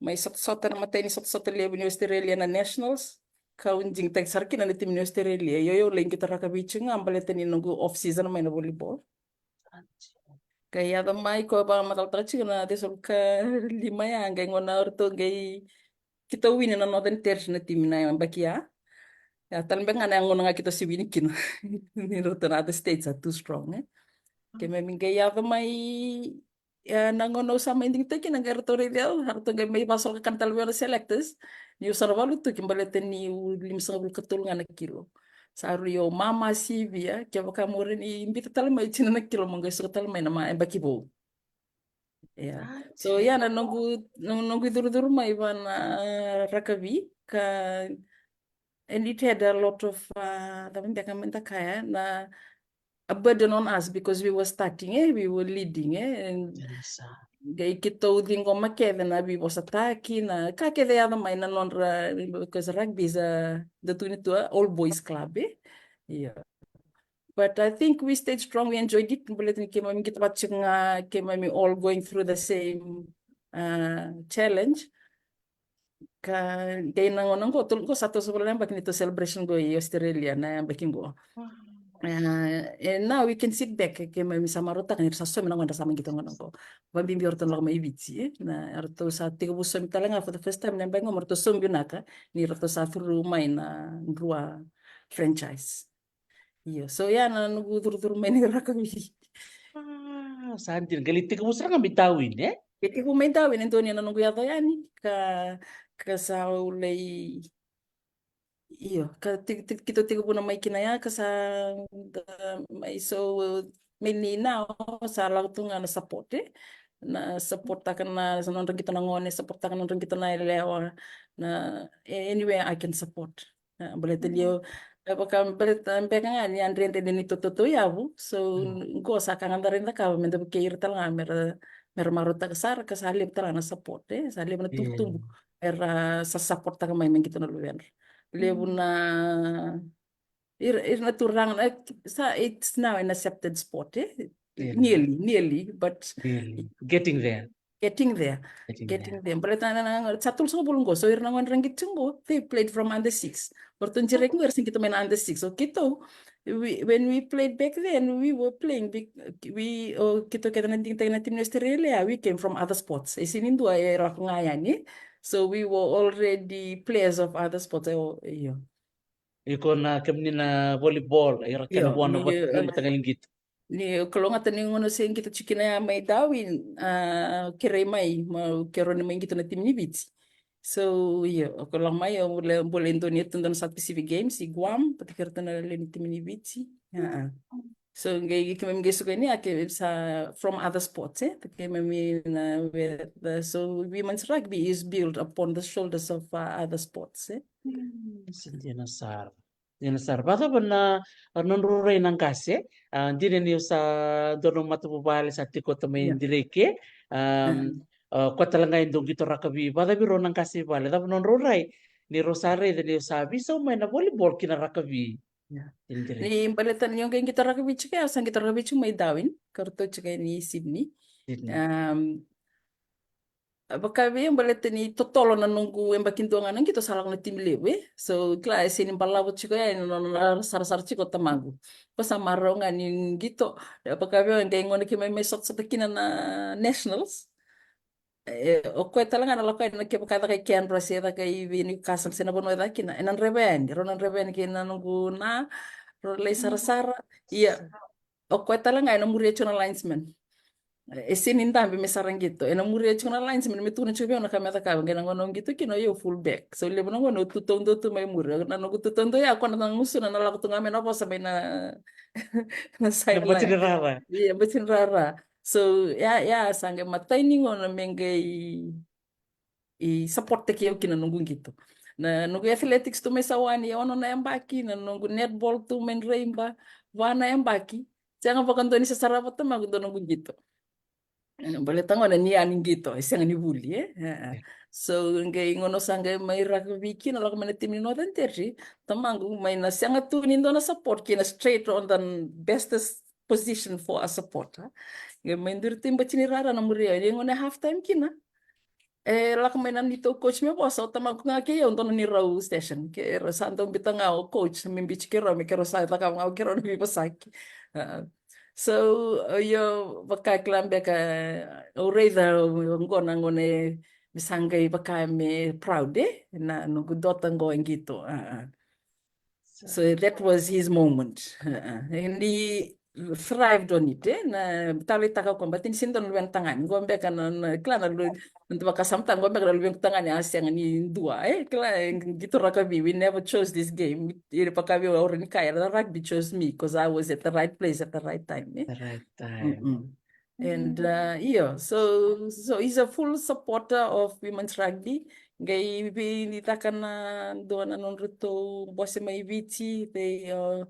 mai sotasota na matai ni sotasota levu ni Australia na nationals. Kau digitaki sara kina na timi ni Australia. Io, io, lai qito rakavi tu ga baleta ni noqu off season mai na volleyball. Ka yaco mai ko vakamacalataka tiko na ciwasagavulu ka lima ya, qai gona o ratou qai keitou wini na Northern Territory na timi na yabaki ya. Ya tale beka ga na gauna ga keitou se wini kina. Ni ratou na other states are too strong, e. Keimami qai yaco mai, e, na gauna au sa mai digitaki kina qai ratou raici au, ratou qai mai vakasolokakana tale vei au na selectors. Niu sa na valutuki baleta niu limasagavulu ka tolu ga na kilo. Sa rui au mama sivia, kevaka mo rawa ni biuta tale mai tini na kilo mo qai suka tale mai na yabaki vou. Ia. So ia na noqu, noqu icurucuru mai vua na rakavi ka, and it had a lot of, a, cava beka meda kaya, na, a burden on us because we were starting, e, we were leading, e, and qai keitou ciqoma kece na veivosataki, na ka kece yaco mai na nodra, because rugby is a, da tukuni tu a all boys club, e. Ia. But I think we stayed strong, we enjoyed it. Baleta ni keimami qito vata tiko ga, keimami all going through the same, uh, challenge. Ka qai na gauna qo, qo sa toso vale na yabaki ni tou celebration qo i Australia na yabaki qo. And now we can sit back, keimami sa marautaka ni ra sa saumi na gauna ra sa mai qito gauna qo. Vabibi o ratou na lako mai Viti, e. Na ratou sa tekivu saumi tale ga for the first time na yabaki qo, me ratou saumi vinaka ni ratou sa through mai na Drua franchise. Io, so ia na noqu curucuru mai ni rakavi. Ah, sa dina, qai lai tekivu sara ga mai Darwin, e? Qai tekivu mai Darwin, e donu na noqu yaco yani, ka, ka sa au lai, io, ka te, te, keitou tekivu na mai kina ya, ka sa, da, mai so, mai ni na, sa lako tu ga na support, e? Na support taka na, sa nodra qito na gone, support taka na nodra qito na yalewa, na, anywhere I can support. Ah, baleta ni o, e vaka baleta beka ga ni a dredre ni tototo yavu. So qo sa ka ga da rai cakava meda vukei ira tale ga mera, mera marautaka sara ka sa levu tale ga na support, e, sa levu na tubutubu era sa support taka mai me qito na luvedra. Levu na ira, ira na turaga na, sa it's now an accepted sport, e. Nearly, nearly, but getting there. Getting there. Getting there. Baleta na, na, na, sa tolusagavulu qo, so ira na gone ra qito qo, they played from under six. O ratou direct qo era sa qito mai na under six. O keitou, we, when we played back then, we were playing big, we, o keitou kece na digitaki na timi ni Australia, we came from other sports. E sega ni dua e lako ga yani. So we were already players of other sports. Io. Iko na kemuni na volleyball, ira kena vua na mataqali qito. Ni o kalougata ni gauna se qito tiko kina ya mai Darwin, a, kerei mai, ma kerei ni mai qito na timi ni Viti. So io, o kalougata mai, o bole, bole donu e tu donu South Pacific Games i Guam, vata kei ratou na lewe ni timi ni Viti. So qai keimami qai suka yani, a, ke sa from other sports, e, keimami na, so women's rugby is built upon the shoulders of, uh, other sports, e. Sa dina sara. Dina sara. Vakacava na, a, nodrau rai na qase? A, dina ni o sa dua na matavuvale sa tiko ota mai direct, a, a, koya tale ga e dau qito rakavi. Vakacava vei rau na qase i vale? Cava nodrau rai ni rau sa raica ni o sa veisau mai na volleyball ki na rakavi? Ni baleta ni o qai qito rakavi tiko, au sa qito rakavi tiko mai Darwin, ka ratou tiko ni Sydney. Sydney. Um, Vaka vei au, baleta ni totolo na noqu yabaki dua ga na qito, sa lako na timi levu, e. So kila, e sega ni balavu tiko yani na nona sarasara tiko o tamaqu. Ko sa marau ga ni qito. Vaka vei au, e qai gauna keimami mai sotasota kina na nationals, e, o koya tale ga na lako yani, na kevaka e caka i Canberra se caka i vei, Newcastle se na vanua e caka kina, ena dreva yani, rau na dreva yani kei na noqu na, rau lai sarasara. Ia, o koya tale ga ena muria tiko na linesman. E sega ni dabe me sa ra qito, ena muria tiko na linesman me tukuna tiko vei au na ka me cakava. Qai na gauna au qito kina, o yau full back. So levu na gauna au tu taudua tu mai muri. Na noqu tu taudua ya, o koya na gusuna na lako tu ga mai na vosa mai na, na sideline. Bati ni rara. Ia, bati ni rara. So ya, ya sa qai matai ni gauna me qai i support-taki au kina noqu qito. Na noqu athletics tu mai Sawani, e ono na yabaki, na noqu netball tu mai Raiba, va na yabaki. Sega vakadua ni sa sarava tamaqu dua noqu qito. Ena baleta gona ni a ni qito, e sega ni vuli, e? E, e. So qai gauna sa qai mai rakavi kina, lako mai na timi ni Northern Territory, tamaqu mai na sega tu ni dua na support, kina straight on the bestest position for a supporter. Qai mai duri tu i bati ni rara na muri ya, ia gauna e half time kina, e lako mai na neitou coach me vosa, o tamaqu ga kei au dua na neirau session, keirau sa dau biuta ga o coach me biuti keirau, me keirau sa cakava ga o keirau na veivosaki. A. So io, vaka kila beka, au raica oqo na gauna me sa qai vaka me proud, e, na noqu daughter qo e qito. A, a. So that was his moment. A, a. And he thrived on it, e. Na taleitaka o koya, baleta ni sega ni dua na luvequ tagane. Qo beka na, na, kila na lu-, na dua vakasamataka, qo beka na luvequ tagane a sega ni dua, e. Kila, e, qito rakavi, we never chose this game. Ira vaka vei au, au rawa ni kaya, the rugby chose me, 'cause I was at the right place at the right time, e. The right time. Mm-mm. And, uh, io, so, so he's a full supporter of women's rugby. Qai vei ni caka na dua na nodratou bose mai Viti, they, uh,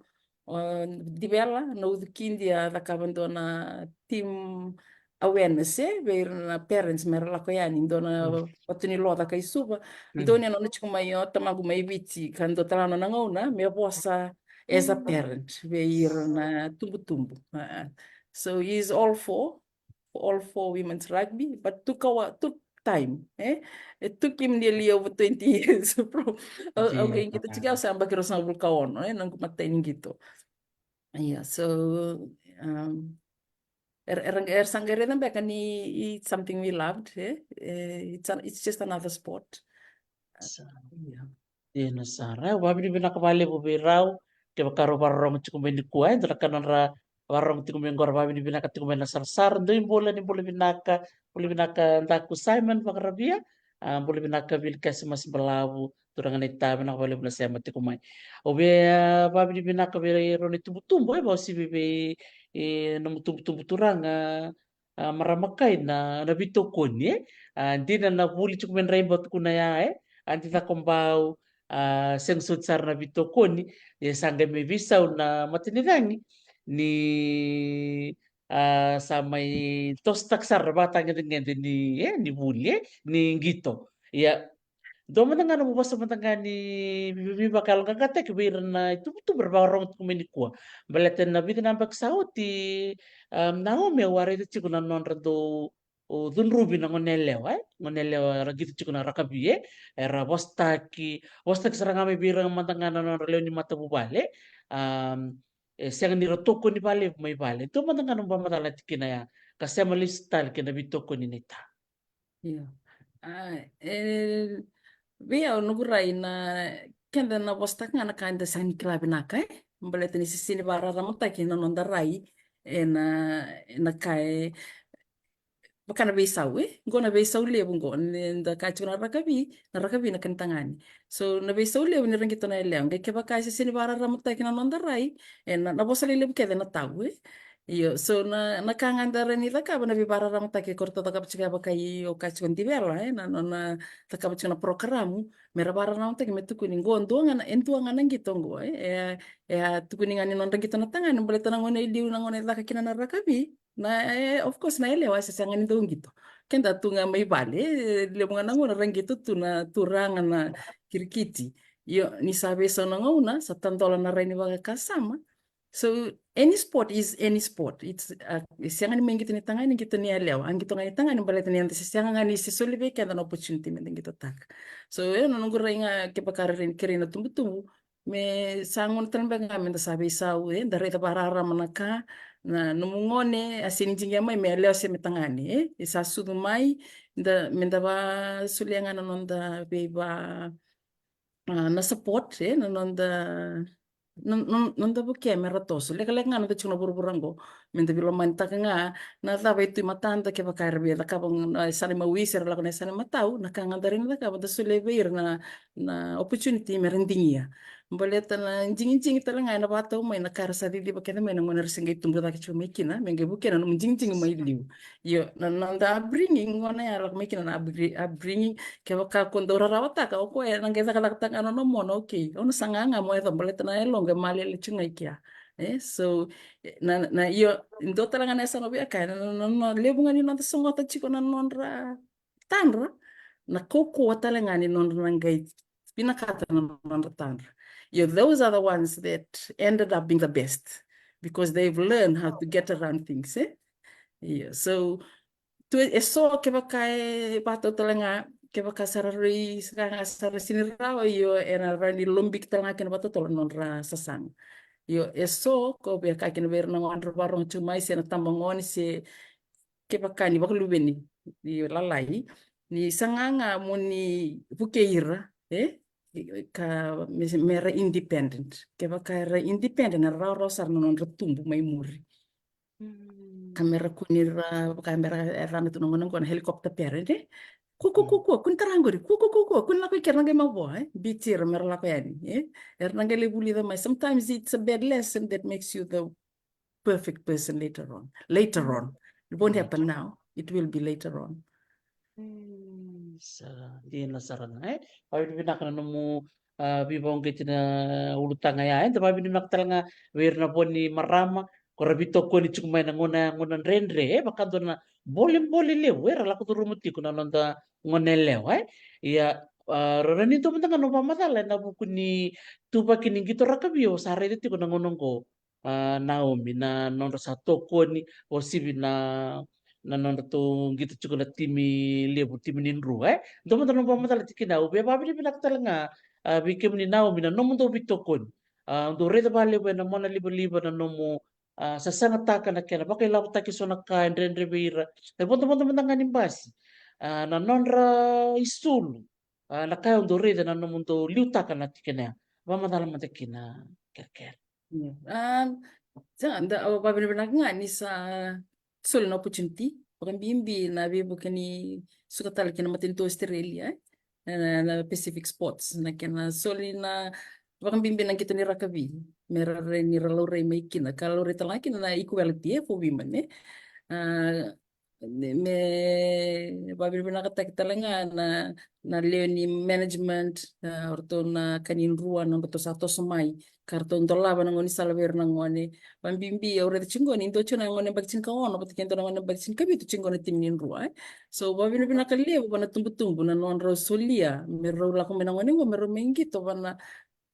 uh, Divela, na Ucukidi, a cakava dua na team awareness, e, vei ira na parents me ra lako yani, dua na vatu ni loca kai Suva. Dua ni nona tiko mai o tamaqu mai Viti, ka dua tale na nona gauna me vosa as a parent vei ira na tubutubu. A, a. So he is all for, for all for women's rugby, but took a whi-, took time, e? It took him nearly over twenty years. From, au qai qito tiko au sa yabaki ruasagavulu ka ono, e, noqu matai ni qito. Yeah, so, um, era, era, era sa qai raica beka ni it's something we loved, e? E, it's a, it's just another sport. Sa. Yeah. Dina sara. Au vakavinavinaka vakalevu vei rau, kevaka rau vakarorogo tiko mai nikua, e, dua na ka nodra vakarorogo tiko mai qo, ra vakavinavinaka tiko mai na sarasara. Dou bula, ni bula vinaka, bula vinaka Daku Simon Vakaravia, a, bula vinaka Vili Kese Masibalavu, turaga naita, vinaka vakalevu na sema tiko mai. Au via, a, vakavinavinaka vei rau na itubutubu, e, vakauasivi vei, e, nomu tubutubu turaga, a, Marama Kai na, na veitokoni, e. A, dina na vuli tiko mai Raiba tukuna ya, e. A, di Cakobau, a, sega soti sara na veitokoni, e, sa qai mai veisau na matanicagi ni, a, sa mai tosotaka sara na vakatagedegede ni, e, ni vuli, e, ni qito. Ia, dua mada ga na nomu vosa mada ga ni vei, veivakayaloqaqataki vei ira na itubutubu ra vakarorogo tiko mai nikua. Baleta na vica na yabaki sa oti, a, Naomi, au a raica tiko na nodra dau cudruvi na gone yalewa, e? Gone yalewa era qito tiko na rakavi, e? Era vosataki, vosataki sara ga mai vei ira mada ga na nodra lewe ni matavuvale. A, e sega ni ra tokoni vakalevu mai vale. Dua mada ga na nomu vakamacala tiko kina ya, ka sema lesu tale kei na veitokoni naita. Io. A, e, vei au noqu rai na, keda na vosataka ga na ka eda sega ni kila vinaka, e? Baleta ni sega ni vakararamataki na noda rai ena, ena ka e, vaka na veisau, e? Qo na veisau levu qo, ni da kaya tiko na rakavi, na rakavi na ka ni tagane. So, na veisau levu ni ra qito na yalewa. Qai kevaka e sega ni vakararamataki na noda rai, e, na, na vosa lelevu kece na tau, e? Io, so na, na ka ga da rawa ni cakava, na veivakararamataki ko ratou cakava tiko ya, vaka i o kaya tiko Divela, e, na, na, na cakava tiko na porokaramu, me ra vakararamataki me tukuni qo, dua ga na, e dua ga na qito qo, e, e, e a tukuni ga ni nodra qito na tagane, baleta na gauna e liu na gauna e caka kina na rakavi, na, e, of course, na yalewa e sega ni dau qito. Keda tu ga mai vale, e, levu ga na gauna ra qito tu na turaga na kirikiti. Io, ni sa veisau na gauna, sa tadola na rai ni vakasama, So any sport is any sport. It's, uh, e sega ni mai qito ni tagane, qito ni yalewa. A qito ga ni tagane baleta ni eda se sega ga ni se soli vei keda na opportunity me da qitotaka. So e na noqu rai ga, kevaka era kerei na tubutubu, me sa gauna tale beka ga me da sa veisau, e, da raica vakararama na ka, na nomu gone a se ni jiqia mai me yalewa se me tagane, e, e sa sucu mai, da, me da vakasolia ga na noda veiva, a, na support, e, na noda, na, na, noda vukea me ra toso. Lekaleka ga noda tiko na vuravura oqo, me da veilomanitaka ga na cava e tu e matada, kevaka era via cakava na yasana imawi se ra lako na yasana imatau, na ka ga da rawa ni cakava, da solia vei ira na, na opportunity me ra digia. Baleta na jigijigi tale ga ena vakatau mai na ka era sa ciciva kece mai na gauna era se qai tubu cake tiko mai kina, me qai vukea na nomu jigijigi mai liu. Io, na, na noda upbringing, gauna ya lako mai kina na upbri-, upbringing, kevaka ko dau rarawataka, o koya ena qai cakacakataka ga na nona mona, okay. Au na saga ga mo yaco baleta na yaloqu e malele tiko ga i kea. E, so, e, na, na, io, dua tale ga na yasana au via kaya, na, na, na, na levu ga ni noda sogota tiko na nodra tadra, na kaukauwa tale ga ni nodra na qai vinakata na nodra tadra. Io, those are the ones that ended up being the best because they've learned how to get around things, e? Io, so, tu e so, kevaka e vakatau tale ga, kevaka sa ra rui, sa ra, sa ra sega ni rawa, io, ena rawa ni lobiki tale ga kina vakatotolo na nodra sasaga. Io, e so, ko via kaya kina vei ira na gone ra vakarogo tu mai, se na tabagone, se kevaka ni vakaluveni, ni lalai, ni saga ga mo ni vukei ira, e? Ka me, me ra independent. Kevaka era independent, era rawarawa sara na nodra tubu mai muri. Mm. Ka me ra kua ni ra, ka me ra, e, ra na tu na gone qo na helicopter parent, e? Kua, kua, kua, kua, kua ni tara qori, kua, kua, kua, kua, kua ni lako i kea, ra na qai mavoa, e? Biuti ira me ra lako yani, e? Era na qai lai vulica mai. Sometimes it's a bad lesson that makes you the perfect person later on. Later on. It won't happen now. It will be later on. Mm, sa dina sara ga, e? Vakavinavinaka na nomu, a, veivakauqeti na ulutaga ya, e? Da vakavinavinaka tale ga vei ira na vo ni marama ko ra veitokoni tiko mai na gauna, gauna dredre, e? Vakadua na bolebole levu era lako curuma tiko na noda gone yalewa, e? Ia, a, rau ni dua mada ga na vakamacala ena vuku ni tuvaki ni qito rakavi o sa raica tiko na gauna oqo, a, Naomi, na nodra sa tokoni o Sivi na, na nodratou qito tiko na timi levu, timi ni Drua, e? Dua mada na vakamacala tiko kina, au via vakavinavinaka tale ga, a, vei kemuni Naomi na nomudou veitokoni. A, dou raica vakalevu ena monalivaliva na nomu, a, sasagataka na kena vakailavotaki eso na ka e dredre vei ira. E vodovodo mada ga ni basi, a, na nodra isulu, a, na ka e dou raica na nomudou liutaka na tikina ya. Vakamacala mada kina, kerekere. Io. A, sa da, au vakavinavinaka ga ni sa soli na opportunity, vakabibi na veivuke ni suka tale ki na matanitu Australia, e, na, na Pacific Sports, na kena soli na, vakabibi na qito ni rakavi, me ra rai ni ra laurai mai kina, ka laurai tale ga kina na equality, e, for women, e. A, me, me vakavinavinakataki tale ga na, na lewe ni management, a, o ratou na ka ni Drua, na ratou sa toso mai, ka ratou dolava na gaunisala vei ira na gone. Vakabibi au raica tiko qo ni dua tiko na gone yabaki tinikaono vata kei dua na gone yabaki tinikavitu tiko qo na timi ni Drua, e. So vakavinavinaka levu vua na tubutubu na nodrau solia me rau lako mai na gone qo me rau mai qito vua na,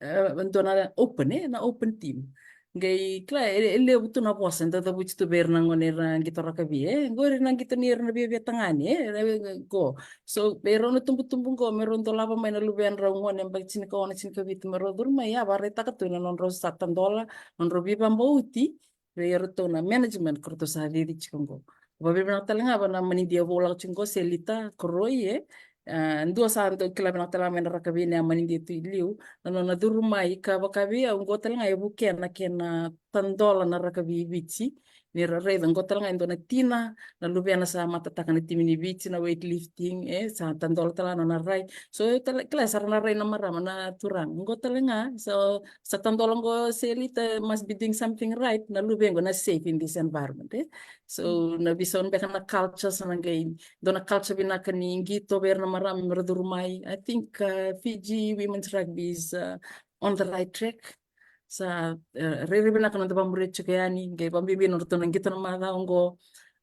e, dua na open, e, na open team. Qai kila, e, e levu tu na vosa e dau cavuti tu vei ira na gone era qito rakavi, e. Qori na qito ni ira na viavia tagane, e, e, qo. So vei rau na tubutubu qo me rau dolava mai na luvedrau gone yabaki tinikaono, tinikavitu me rau curu mai, a, vakaraitaka tu na nodrau sa tadola, nodrau veivakabauti vei iratou na management ko ratou sa cici tiko qo. Vakavinavinaka tale ga vua na manidia vou lako tiko qo, Selita Koroi, e. A, dua sa dau kila vinaka tale ga mai na rakavi na manidia tu i liu, na nona curu mai ka vaka vei au qo tale ga e vukea na kena tadola na rakavi i Viti. Ni ra raica qo tale ga e dua na tina, na luvena sa matataka na timi ni Viti na weightlifting, e, sa tadola tale ga nona rai. So, tale, kila sa ra na rai na marama na turaga. Qo tale ga, so, sa tadola qo Selita must be doing something right, na luve qo na safe in this environment, e. So, na veisau beka na culture, sa na qai dua na culture vinaka ni qito vei ira na marama me ra curu mai. I think, uh, Fiji women's rugby is, uh, on the right track. Sa, e, rairai vinaka na noda vakamuria tiko yani, qai vakabibi na nodratou na qito na macawa qo.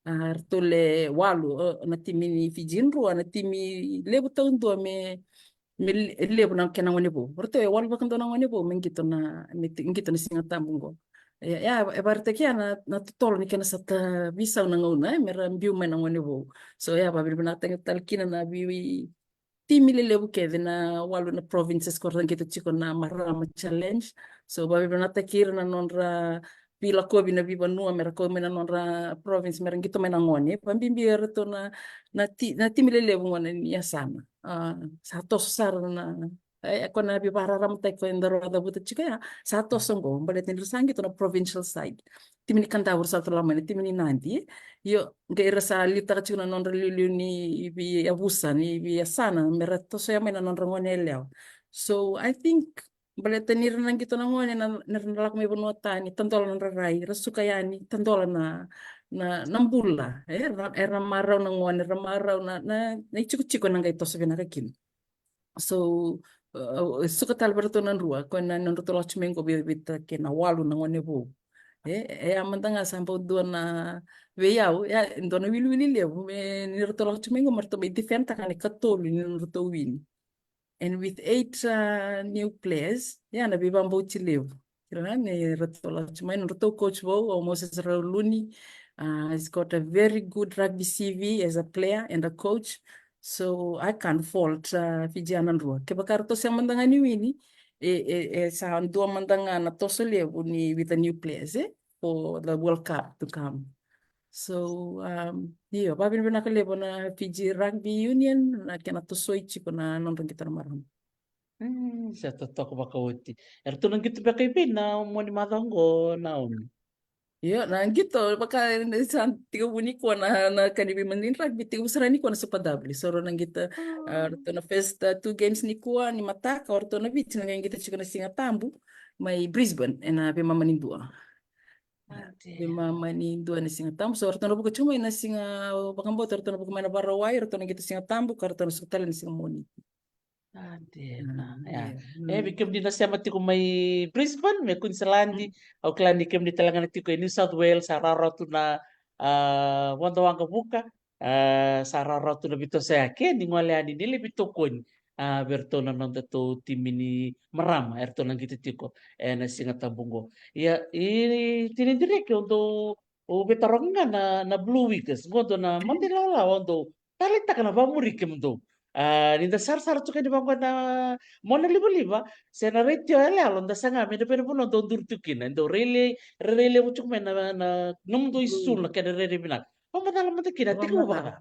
A, ratou le walu, e, na timi ni Fiji Drua, na timi levu taudua me, me le-, levu na kena gone vou. Ratou e walu vakadua na gone vou me qito na, me ti-, qito na Siga Tabu qo. E, e, e vakaraitaki ya na, na totolo ni kena sa ta veisau na gauna, e, me ra biu mai na gone vou. So, e, vakavinavinakataki tale kina na vei timi lelevu kece na walu na provinces ko ra qito tiko na Marama Challenge. So, vakavinavinakataki ira na nodra veilakovi na veivanua me ra kau mai na nodra province me ra qito mai na gone. Vabibi eratou na, na, ti, na timi lelevu gona ni yasana. A, sa toso sara na, e, e ko na veivakararamataki ko eda rau cavuta tiko ya, sa toso qo, baleta ni ra sa qito na provincial side. Timi ni Kadavu ra sa tala mai na timi ni Nadi. Io, qai ra sa liutaka tiko na nodra liuliu ni veiyavusa, ni veiyasana, me ra tosoya mai na nodra gone yalewa. So, I think, baleta ni ra na qito na gone, na, ni ra na lako mai vanua tani, tadola na nodra rai, ra suka yani, tadola na, na, na bula, e, ra, era marau na gone, ra marau na, na, na itikotiko na qai toso vinaka kina. So, uh, suka tale vei ratou na drua, ko na nodratou lako tiko mai qo vei, vei ta kei na walu na gone vou. E, e, a mada ga sa bau dua na, vei au, e, dua na wiliwili levu, me ni ratou lako tiko mai qo, me ratou mai defend taka na ikatolu ni nodratou wini. And with eight, uh, new players, ya na veivabauti levu. Kira ni ratou lako tiko mai, nodratou coach vou, o Moses Rauluni, uh, he's got a very good rugby C V as a player and a coach. So I can't fault, uh, Fijiana drua. Kevaka ratou se mada ga ni wini, e, e, e sa dua mada ga na toso levu ni with the new players, e, for the World Cup to come. So, um, io, vakavinavinaka levu na Fiji Rugby Union, na kena tosoi tiko na nodra qito na marama. Mm, sa totoka vakaoti. Eratou na qito beka i vei na mua ni macawa qo, Naomi? Io, na qito, vaka, sa tekivu nikua na, na ka ni veimama ni rugby, tekivu sara nikua na Super W. So, rau na qito, ah, ratou na first, uh, two games nikua ni mataka, o ratou na Viti na qai qito tiko na Siga Tabu, mai Brisbane, ena veimama ni dua. Ade. Veimama ni dua na Siga Tabu, so ratou na vuka tiko mai na siga, vakabauta ratou na vuka mai na Vakarauwai, ratou na qito Siga Tabu, ka ratou na suka tale na Siga Moniti. Ade, mm, na, ya. Io, e, mm. Vei kemuni na sema tiko mai Brisbane, mai Queensland, mm, au kila ni kemuni tale ga na tiko e New South Wales, sa rawarawa tu na, ah, vodo waqavuka, ah, sa rawarawa tu na veitosoyaki, ni gole yani ni lai veitokoni, ah, vei iratou na nodatou timi ni marama, eratou na qito tiko ena Siga Tabu qo. Ia, i, i Tini Direki, o dou, o veitaroga ga na, na Blue Wiggers, qo dou na, mm, mata ilawalawa, o dou taleitaka na vakamuri kemudou. Ah, ni da sarasara tu ka ni vaqo na mona livaliva, se na retio yaloyalo, da saga mai na veivanua dou duri tu kina, dou rairai, rairai levu tiko mai na, na nomudou isulu, mm, na kena rairai vinaka. Vakamacala mada kina, tiko vaka.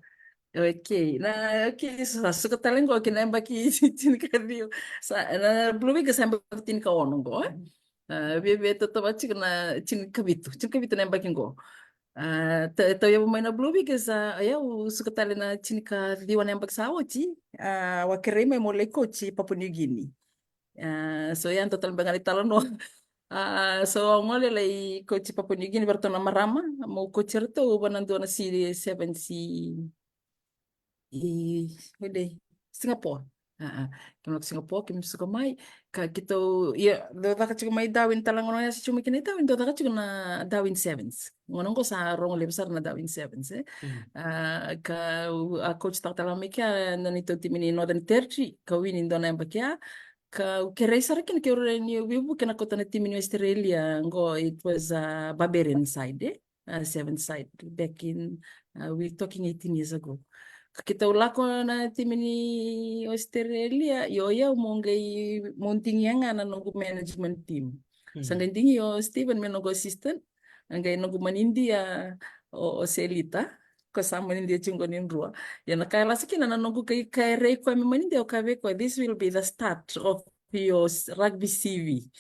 Vakamacala. Okay, na, okay, sa suka tale qo ki na yabaki tinikaciwa. Sa, na Blue Wiggers sa yabaki tinikaono qo, e? Mm. Ah, viavia totoka tiko na tinikavitu, tinikavitu na yabaki qo. Ah, ta-, tauyavu mai na Blue Wiggers, ah, o yau suka tale na tinikaciwa na yabaki sa oti, ah, au a kerei mai meu lai coach i Papua New Guinea. Ah, so ya dua tale beka na italanoa. Ah, so au gole lai coach i Papua New Guinea vei ratou na marama, meu coach ratou vua na dua na C seven, C i, oi dei, Singapore. Ah, ah. Keimami lako Singapore, keimami suka mai. Ka keitou, ia, dau caka tiko mai Darwin, tale ga na gauna au se tiko mai kina i Darwin, dau caka tiko na Darwin Sevens. Gauna qo sa rogo levu sara na Darwin Sevens, e. Mm. Ah, ka, au a coach taka tale ga mai kea na neitou timi ni Northern Territory, ka wini dua na yabaki ya. Ka au kerei sara kina, keirau rawa ni veivuke na kauta na timi ni Australia qo, it was, ah, Barbarian side, e. Uh, seven side back in, uh, we're talking eighteen years ago. Ka keitou lako na timi ni Australia, io, io, meu qai, meu digia ga na noqu management team. Mm. Sa qai digi o Stephen me noqu assistant, a qai noqu manidia o, o Selita, ko sa manidia tiko ni drua. Ia na ka e lasa kina na noqu kai, kerei koya me manidia, au kaya vei koya, this will be the start of your s-, rugby C V.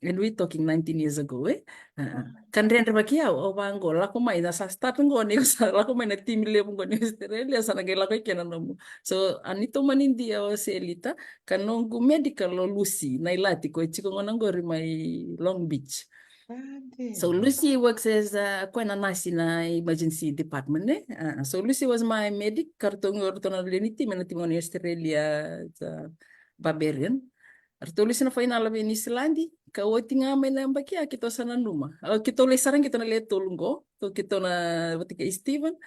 And we talking nineteen years ago, e? Ah, ah. Ka dredrevaki au, au vaqo, lako mai, na sa start qo, ni sa lako mai na timi levu qo ni Australia, sa na qai lako i kena nomu. So, a neitou manidia o Selita, ka noqu medical o Lucy Nailati, ko e tiko gona qori mai Long Beach. Ade. So, Lucy works as, uh, koya na nasi na emergency department, e? Ah, so, Lucy was my medic, ka ratou qo, ratou na lewe ni timi, na timi ni Australia, the Barbarian. Ratou lesi na fainala vei Niusiladi, ka oti ga mai na yabaki ya keitou sa nanuma. A, keitou lai sara qito na le tolu qo, keitou na vata kei Stephen.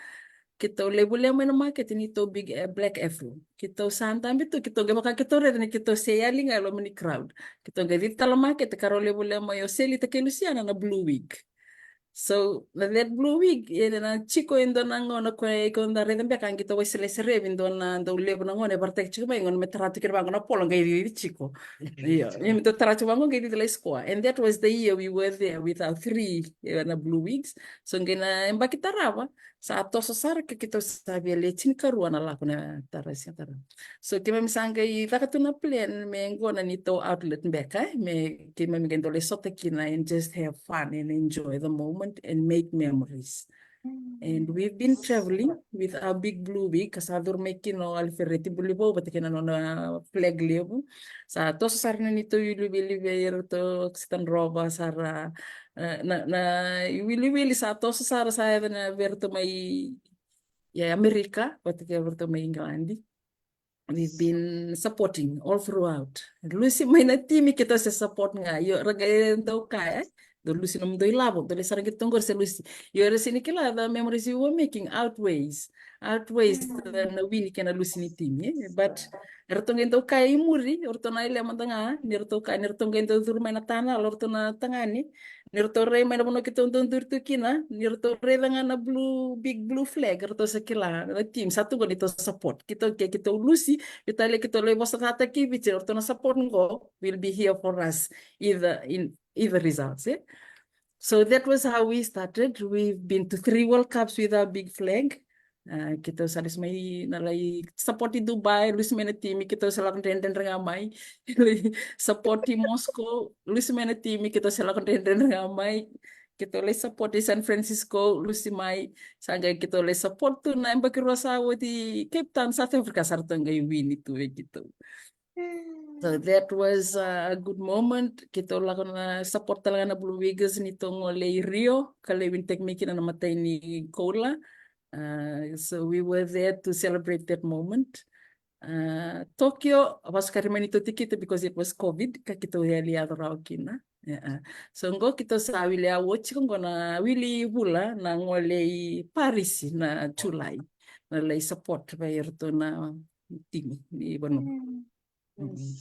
keitou lai volia mai na makete ni tou big, eh, black afro. Keitou sa dabe tu, keitou qai vaka keitou raica ni keitou se yali ga e loma ni crowd. Keitou qai cici tale na makete ka rau lai volia mai o Selita kei Lusiana na blue wig. So na that blue wig, e na tiko e dua na gauna ko e, ko da raica beka qi tou wai seleserevi dua na dau levu na gauna e varataki tiko mai gauna me tara tu kina vaqo na polo qai cici tiko. Io, io, me tou tara tiko vaqo qai cici lai score. And that was the year we were there with our three, eh, na blue wigs. So qai na yabaki tarava sa toso sara ka keitou sa via le tinikarua na lako na tara, sa tara. So keimami sa qai caka tu na plan me qo na neitou outlet beka, eh, me keimami qai dau lai sota kina and just have fun and enjoy the moment and make memories. And we've been traveling with our big blue wig, ka sa curu mai kina o Alifereti Bulivou vata kei na nona flag levu. Sa toso sara na neitou iwiliwili vei iratou, Xitandrova sara, eh, na, na iwiliwili sa toso sara sa yaco na vei iratou mai, ia, Amerika vata kei iratou mai Igiladi. We've been supporting all throughout. Lusi mai na timi keitou se support ga. Io, ra qai dau kaya, eh? Dou lusi nomudou ilavo, dou lai sara qito qori se lusi. Io, era sega ni kila the memories you were making outweighs, outweighs the, na wini kei na lusi ni timi, eh? But eratou qai dau kaya i muri, o ratou na yalewa mada ga, ni ratou kaya, ni ratou qai dau curu mai na tanala, o ratou na tagane, ni ratou rai mai na vanua keitou dau duri tu kina, ni ratou raica ga na blue, big blue flag, ratou sa kila na team sa tu qo ni tou support. Keitou ke, keitou lusi, veitalia keitou lai vosa cata ki Viti, ratou na support qo will be here for us either in either results, eh? So that was how we started. We've been to three World Cups with our big flag. Ah, keitou sa lusi mai na lai support i Dubai, lusi mai na timi, keitou sa lako dredredre ga mai. Support i Moscow, lusi mai na timi, keitou sa lako dredredre ga mai. Keitou lai support i San Francisco, lusi mai. Sa qai keitou lai support tu na yabaki rua sa oti Cape Town, South Africa, sa ratou qai wini tu vei keitou. So that was a good moment. Keitou lako na support tale ga na Blue Wiggers ni tou gole i Rio, ka lai winitaki mai kina na matai ni koula. Uh, so we were there to celebrate that moment. Uh, Tokyo, vakasukari mai ni tou tikite because it was COVID, ka keitou yali yaco rawa kina. Yeah. So qo keitou sa wili a oti, qo na wili vula na gole i Parisi na July. Na lai support vei iratou na timi ni vanua.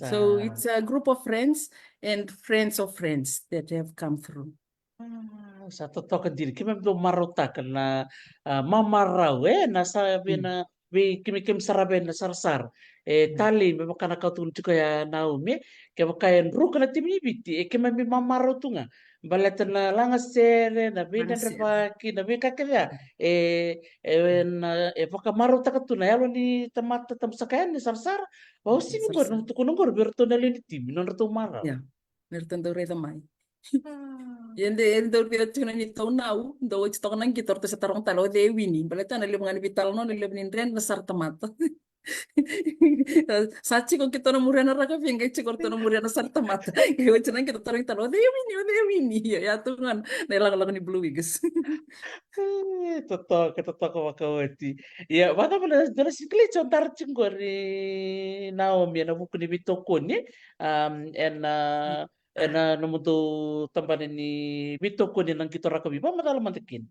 So it's a group of friends and friends of friends that have come through. Ah, sa totoka dina. Keimami dau marautaka na, ah, mamarau, eh, na sa vei na, vei keimami, keimami sara vei na sarasara. E talei me vaka na ka tukuna tiko ya Naomi, eh, kevaka e druka na timi ni Viti, e keimami mamarau tu ga. Baleta na lagasere, na veidredrevaki, na veika kece ya. E, e, na, e vakamarautaka tu na yalo ni tamata tabusaka yani na sarasara. Vausi ni qori, na tukuna qori vei iratou na lewe ni timi, nodratou marau. Ia, ni ratou dau raica mai. Ia de, e dau raica tiko na neitou nau, dau oti toka na qito, ratou sa taroga tale o cei e wini. Baleta na levu ga ni veitalanoa, na levu ni dredre na sara tamata. Sa tiko keitou na muria na rakavi, qai tiko ratou na muria na sara tamata. Qai oti na qito, tarogi tale o cei e wini, o cei e wini. Ia, ia tu ga na ilakolako ni Blue Wiggers. E, totoka, totoka vakaoti. Ia, vakacava na dua na sikileti o dara tiko qori Naomi, ena vuku ni veitokoni, um, ena, ena nomudou tabana ni veitokoni na qito rakavi, vakamacala mada kina.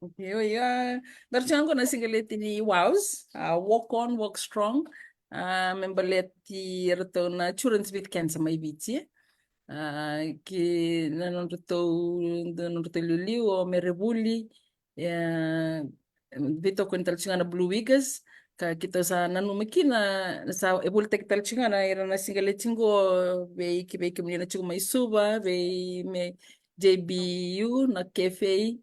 Okay, oi, a, dara tiko qo na sigaleti ni WOWS, a, Walk On, Walk Strong, a, me baleti iratou na Children's with Cancer mai Viti, a, ki na nodratou, na nodratou iliuliu o Mere Vuli, e, veitokoni tale tiko ga na Blue Wiggers, ka keitou sa nanuma kina, sa e volitaki tale tiko ga na ira na sigaleti qo, vei, ki vei kemuni na tiko mai Suva, vei me J B U, na cafe,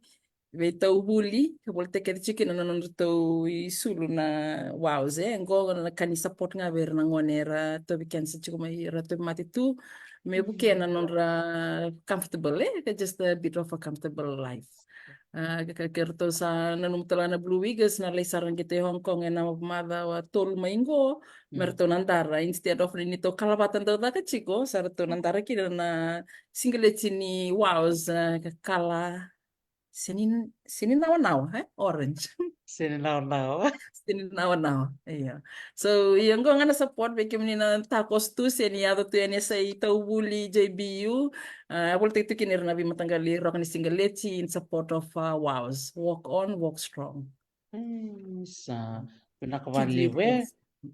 vei Tauvuli, ka volitaki kece tiko kina na nodratou isulu na WOWS, e, qo na ka ni support ga vei ira na gone era tauvi cancer tiko mai, era tauvimate tu, me vukea na nodra comfortable, e, ka just a bit of a comfortable life. A, ka, ka, ka ratou sa nanuma tale ga na Blue Wiggers, na lai sara qito i Hong Kong ena macawa tolu mai qo, me ratou na dara, instead of ni neitou kalavata dau caka tiko, sa ratou na dara kina na sigaleti ni WOWS, a, ka kala, seni, seni nawanawa, e? Orange. Seni nawanawa. Seni nawanawa, io. So, io qo ga na support vei kemuni na takoso tu, seni yaco tu yani e sa i Tauvuli, J B U, a, volitaki tu kina ira na veimataqali roka ni sigaleti in support of, a, WOWS. Walk On, Walk Strong. Isa, vinaka vakalevu e.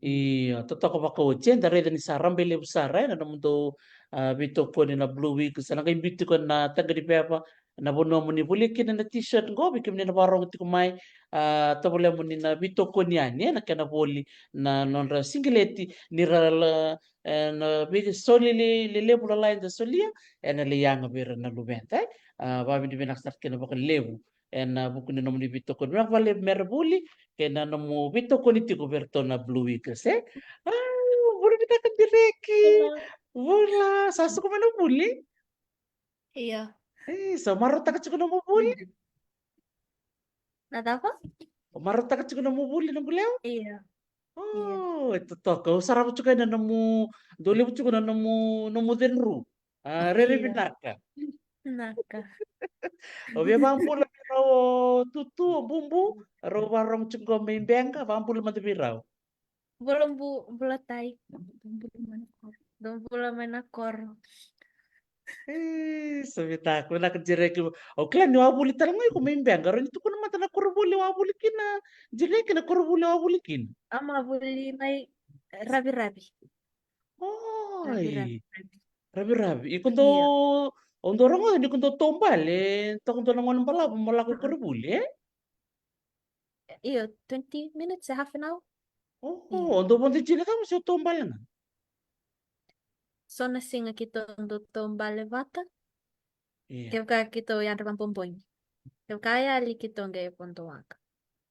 Io, totoka vakaoti, eda raica ni sa rabailevu sara ena nomudou, ah, veitokoni na Blue Eagles. Sa na qai biuti tiko na taqaniveva na vanua mo ni volia kina na t-shirt qo, vei kemuni na vakarorogo tiko mai, ah, tovolea mo ni na veitokoni yani ena kena voli na nodra sigileti ni ra la, ena veisoli lelevu lalai eda solia, ena lai yaga vei ira na luveda e. Ah, vakavinavinaka sara kina vakalevu ena vuku ni nomuni veitokoni. Vinaka vakalevu Marevu, kei na nomu veitokoni tiko vei iratou na Blue Eagles e. Ah, vula vinaka Direki. Vula, sa suka mai na vuli? Io. E, sa marautaka tiko nomu vuli? Na cava? O marautaka tiko nomu vuli, noqu lewa? Io. Oh, e totoka. Au sarava tiko ena nomu, dau levu tiko na nomu, nomu cedru. Ah, rere vinaka. Vinaka. Au via vakabula vei rau o Tutu, o Bubu, rau vakarorogo tiko qo mai Beqa, vakabula mada vei rau. Bula Bu, bula Tai. Dou bula mai na koro. E, sa vinaka, vinaka Direki. Au kila ni o a vuli tale ga iko mai Beqa, rawa ni tukuna mada na koronivuli o a vuli kina, Direki, na koronivuli o a vuli kina. Au a vuli mai Raviravi. Oi. Raviravi. Raviravi. Iko dau, o dau rogoca ni ko dau taubale, toka dua na gauna balavu mo lako i koronivuli, e? Io, twenty minutes, half an hour. Oh, o dau vodo tiko cava se o taubale ga? So na siga keitou dau taubale vata. Io. Kevaka keitou yadra vabobogi. Kevaka yali keitou qai vodo waqa.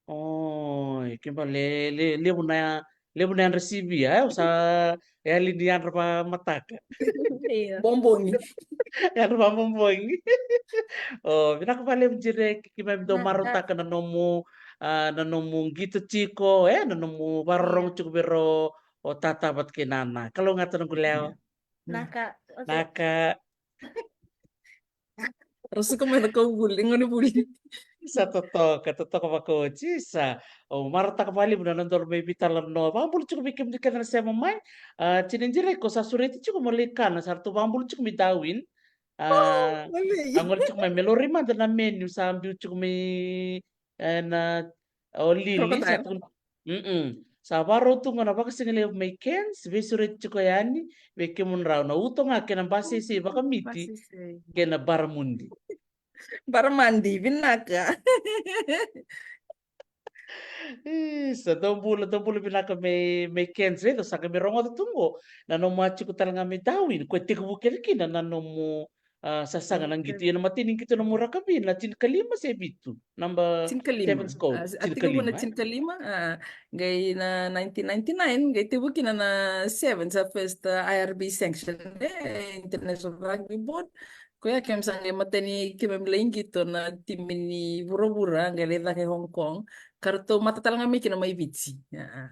Oi, ke bale, le, levu na, levu na yadra sivia, e, o sa yali ni yadra vamataka. Io. Bobogi. Yadra vabobogi. O, vinaka vakalevu Direki, keimami dau marautaka na nomu, ah, na nomu qito tiko, e, na nomu vakarorogo tiko vei rau o Tata vata kei Nana. Kalougata noqu lewa. Naka. Naka. Rau suka mai na kauvuli, gonevuli. Sa totoka, totoka vakaoti, sa. Au marautaka vakalevu na nodaru mai veitalanoa. Vakabula tiko vei kemuni kece na sema mai. Ah, Tina Direki, ko sa sureti tiko mo lai kana, sa ratou vakabula tiko mai Darwin. Ah, a gole tiko mai, me laurai mada na menu sa biu tiko mai, e, na o Lili, sa tukuna. Mm-mm. Sa vakarau tu ga na vakasigalevu mai Cairns, veisureti tiko yani vei kemudrau na uto ga kei na baseisei vakamiti kei na baramudi. Baramadi, vinaka. Isa, dou bula, dou bula vinaka mai, mai Cairns, raica sa qai mai rogoca tu qo na nomu a tiko tale ga mai Darwin, ko e tekivu kece kina na nomu, ah, sasaga na qito. Ia na imatai ni qito nomu rakavi na tinikalima se vitu? Naba tinikalima. Sevens gold. Ah, a tekivu na tinikalima, ah, qai na nineteen ninety-nine qai tekivu kina na sevens, a first, ah, I R B sanction, e, International Rugby Board. Koya keimami sa qai matai ni keimami lai qito na timi ni vuravura qai lai caka i Hong Kong. Ka ratou mata tale ga mai kina mai Viti. Ah, ah.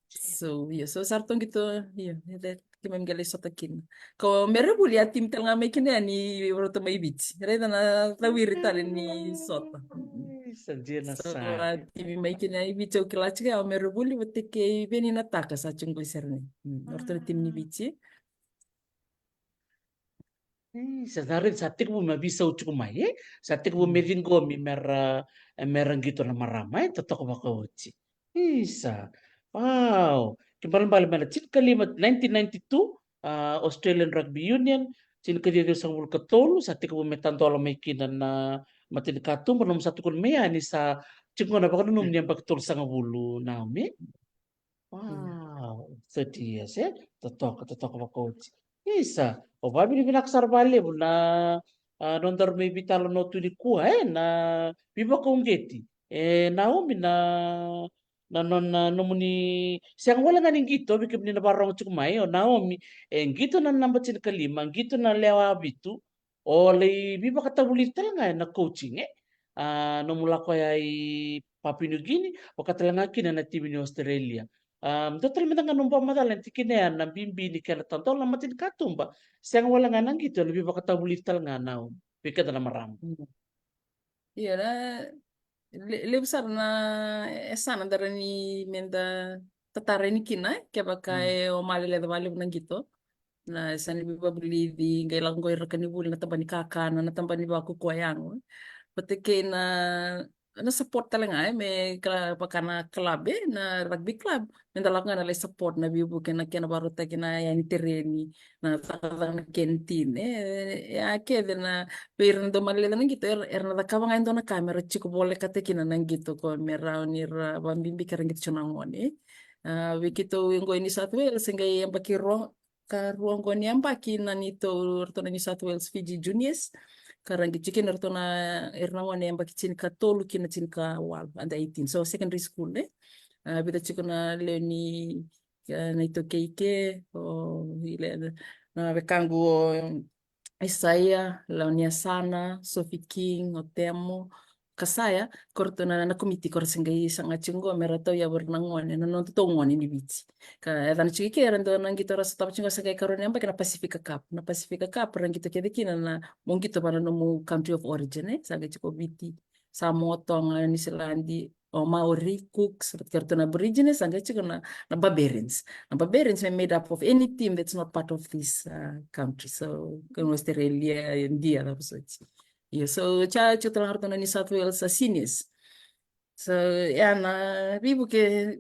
So, io, so sa ratou qito, io, e, keimami qai lai sota kina. Ko Merevuli a timi tale ga mai kina yani o ratou mai Viti. Raica na cawiri tale ni sota. Mm. Sa dina sara. A timi mai kina i Viti au kila tiko ya o Merevuli vata kei Veni Nataka sa tiko qo i Sereni. Mm, o ratou na timi ni Viti. E, sa na raica sa tekivu me veisau tiko mai, e? Sa tekivu me ciqomi me ra, me ra qito na marama, e? Totoka vakaoti. Isa. Wow. Ke balebale mai na tinikalima, nineteen ninety-two, ah, Australian Rugby Union, tinikaciwa ciwasagavulu ka tolu, sa tekivu me tadola mai kina na matanikatuba, nomu sa tukuna mai yani sa tiko na vakananumi ni yabaki tolusagavulu, Naomi. Wow, thirty years, e? Totoka, totoka vakaoti. Isa, au vakavinavinaka sara vakalevu na, ah, nodaru mai veitalanoa tu nikua, e, na veivakauqeti. E, Naomi, na, na, na, na nomuni sega wale ga ni qito, vei kemuni na vakarorogo tiko mai, o Naomi, e qito na naba tinikalima, qito na lewe vitu, o lai veivakatavulici tale ga ena coaching, e? Ah, nomu lako ya i Papua New Guinea, vaka tale ga kina na timi ni Australia. Ah, dua tale mada ga nomu vakamacala ena tikina ya na bibi ni kena tadola na matanikatuba. Sega wale ga na qito, na veivakatavulici tale ga na, vei keda na marama. Mm. Io, na, le-, levu sara na yasana da rawa ni meda tatara yani kina, e? Kevaka, mm, e o maleleca vakalevu na qito. Na yasana ni veivakavulici, qai lako qo i Rakanivuli, na tabana ni kakana, na tabana ni vakaukaua yago. Vata kei na, na support tale ga, e, me kala vaka na club, e, na rugby club, me da lako ga na lai support na veivuke, na kena vakarautaki na yani tereni, na cakacaka na canteen, e, e, a kece na, vei ira na dau malele na qito, era, era na cakava ga e dua na ka me ra tiko volekata kina na qito, ko me rawa ni ra vabibi ke ra qito tiko na gone. A, vei keitou e qo e New South Wales, e qai yabaki rua, ka rua qo ni yabaki na neitou, ratou na New South Wales Fiji Juniors, ka ra qai tiko kina ratou na, ira na gone yabaki tinikatolu ki na tinikawalu, under eighteen, so secondary school, e. A, vica tiko na lewe ni, a, neitou keikei, o, i le, na wekaqu o Isaia, Launiasana, Sophie King, o Temo, Kasaya, ko ratou na, na komiti ko ra se qai saga tiko qo me ra tauyavu ira na gone, na nodatou gone ni Viti. Ka yacana tiko i ke, era dau na qito ra sotava tiko qo, se qai karua ni yabaki na Pacifica Cup. Na Pacifica Cup ra qito kece kina na, mo qito va na nomu country of origin, e? Sa qai tiko Viti, Samoa, Toga, Niusiladi, o Maori, Cooks, vata kei ratou na Aborigines, sa qai tiko na, na Barbarians. Na Barbarians me made up of any team that's not part of this, uh, country. So, kei Australia, India, cava soti. Io, so, tiko, tiko tale ga ratou na New South Wales, uh, seniors. So, ia na veivuke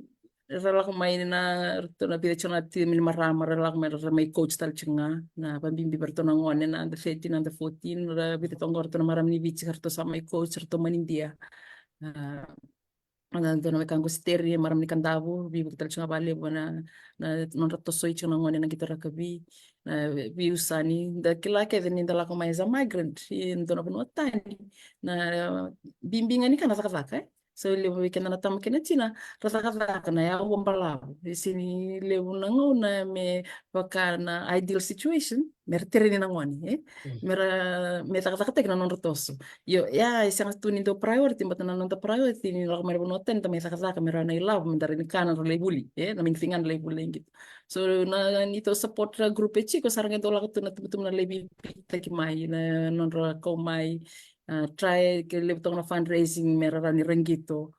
ra lako mai na ratou na vica tiko na team ni marama, ra lako mai, ra mai coach tale tiko ga. Na vabibi vei ratou na gone na under thirteen, under fourteen, ra vica tiko qo ratou na marama ni Viti, ratou sa mai coach, ratou manidia. A, na dua na wekaqu o Steri, marama ni Kadavu, veivuke tale tiko ga vakalevu na, na nodra tosoi tiko na gone na qito rakavi, na veiusani, da kila kece ni da lako mai as a migrant, e dua na vanua tani, na bibi ga ni ka na cakacaka, e. So, levu vei keda na tama kei na tina, ra cakacaka na aua balavu. E sega ni levu na gauna me vaka na ideal situation, me ra tereni na gone, e? Mm. Me ra, me cakacakataki na nodra toso. Io, ia, e sega tu ni dau priority, but na noda priority ni lako mai na vanua tani, da mai cakacaka, me ra na ilavo, me da rai ni kana, ra lai vuli, e? Na main thing ga na lai vuli qito. So, na, na neitou support ra group e tiko, sa ra qai dau lako tu na tubutubu na laivi pitaki mai, na nodra kau mai, a, try ke levu toka na fundraising, me ra rawa ni ra qito.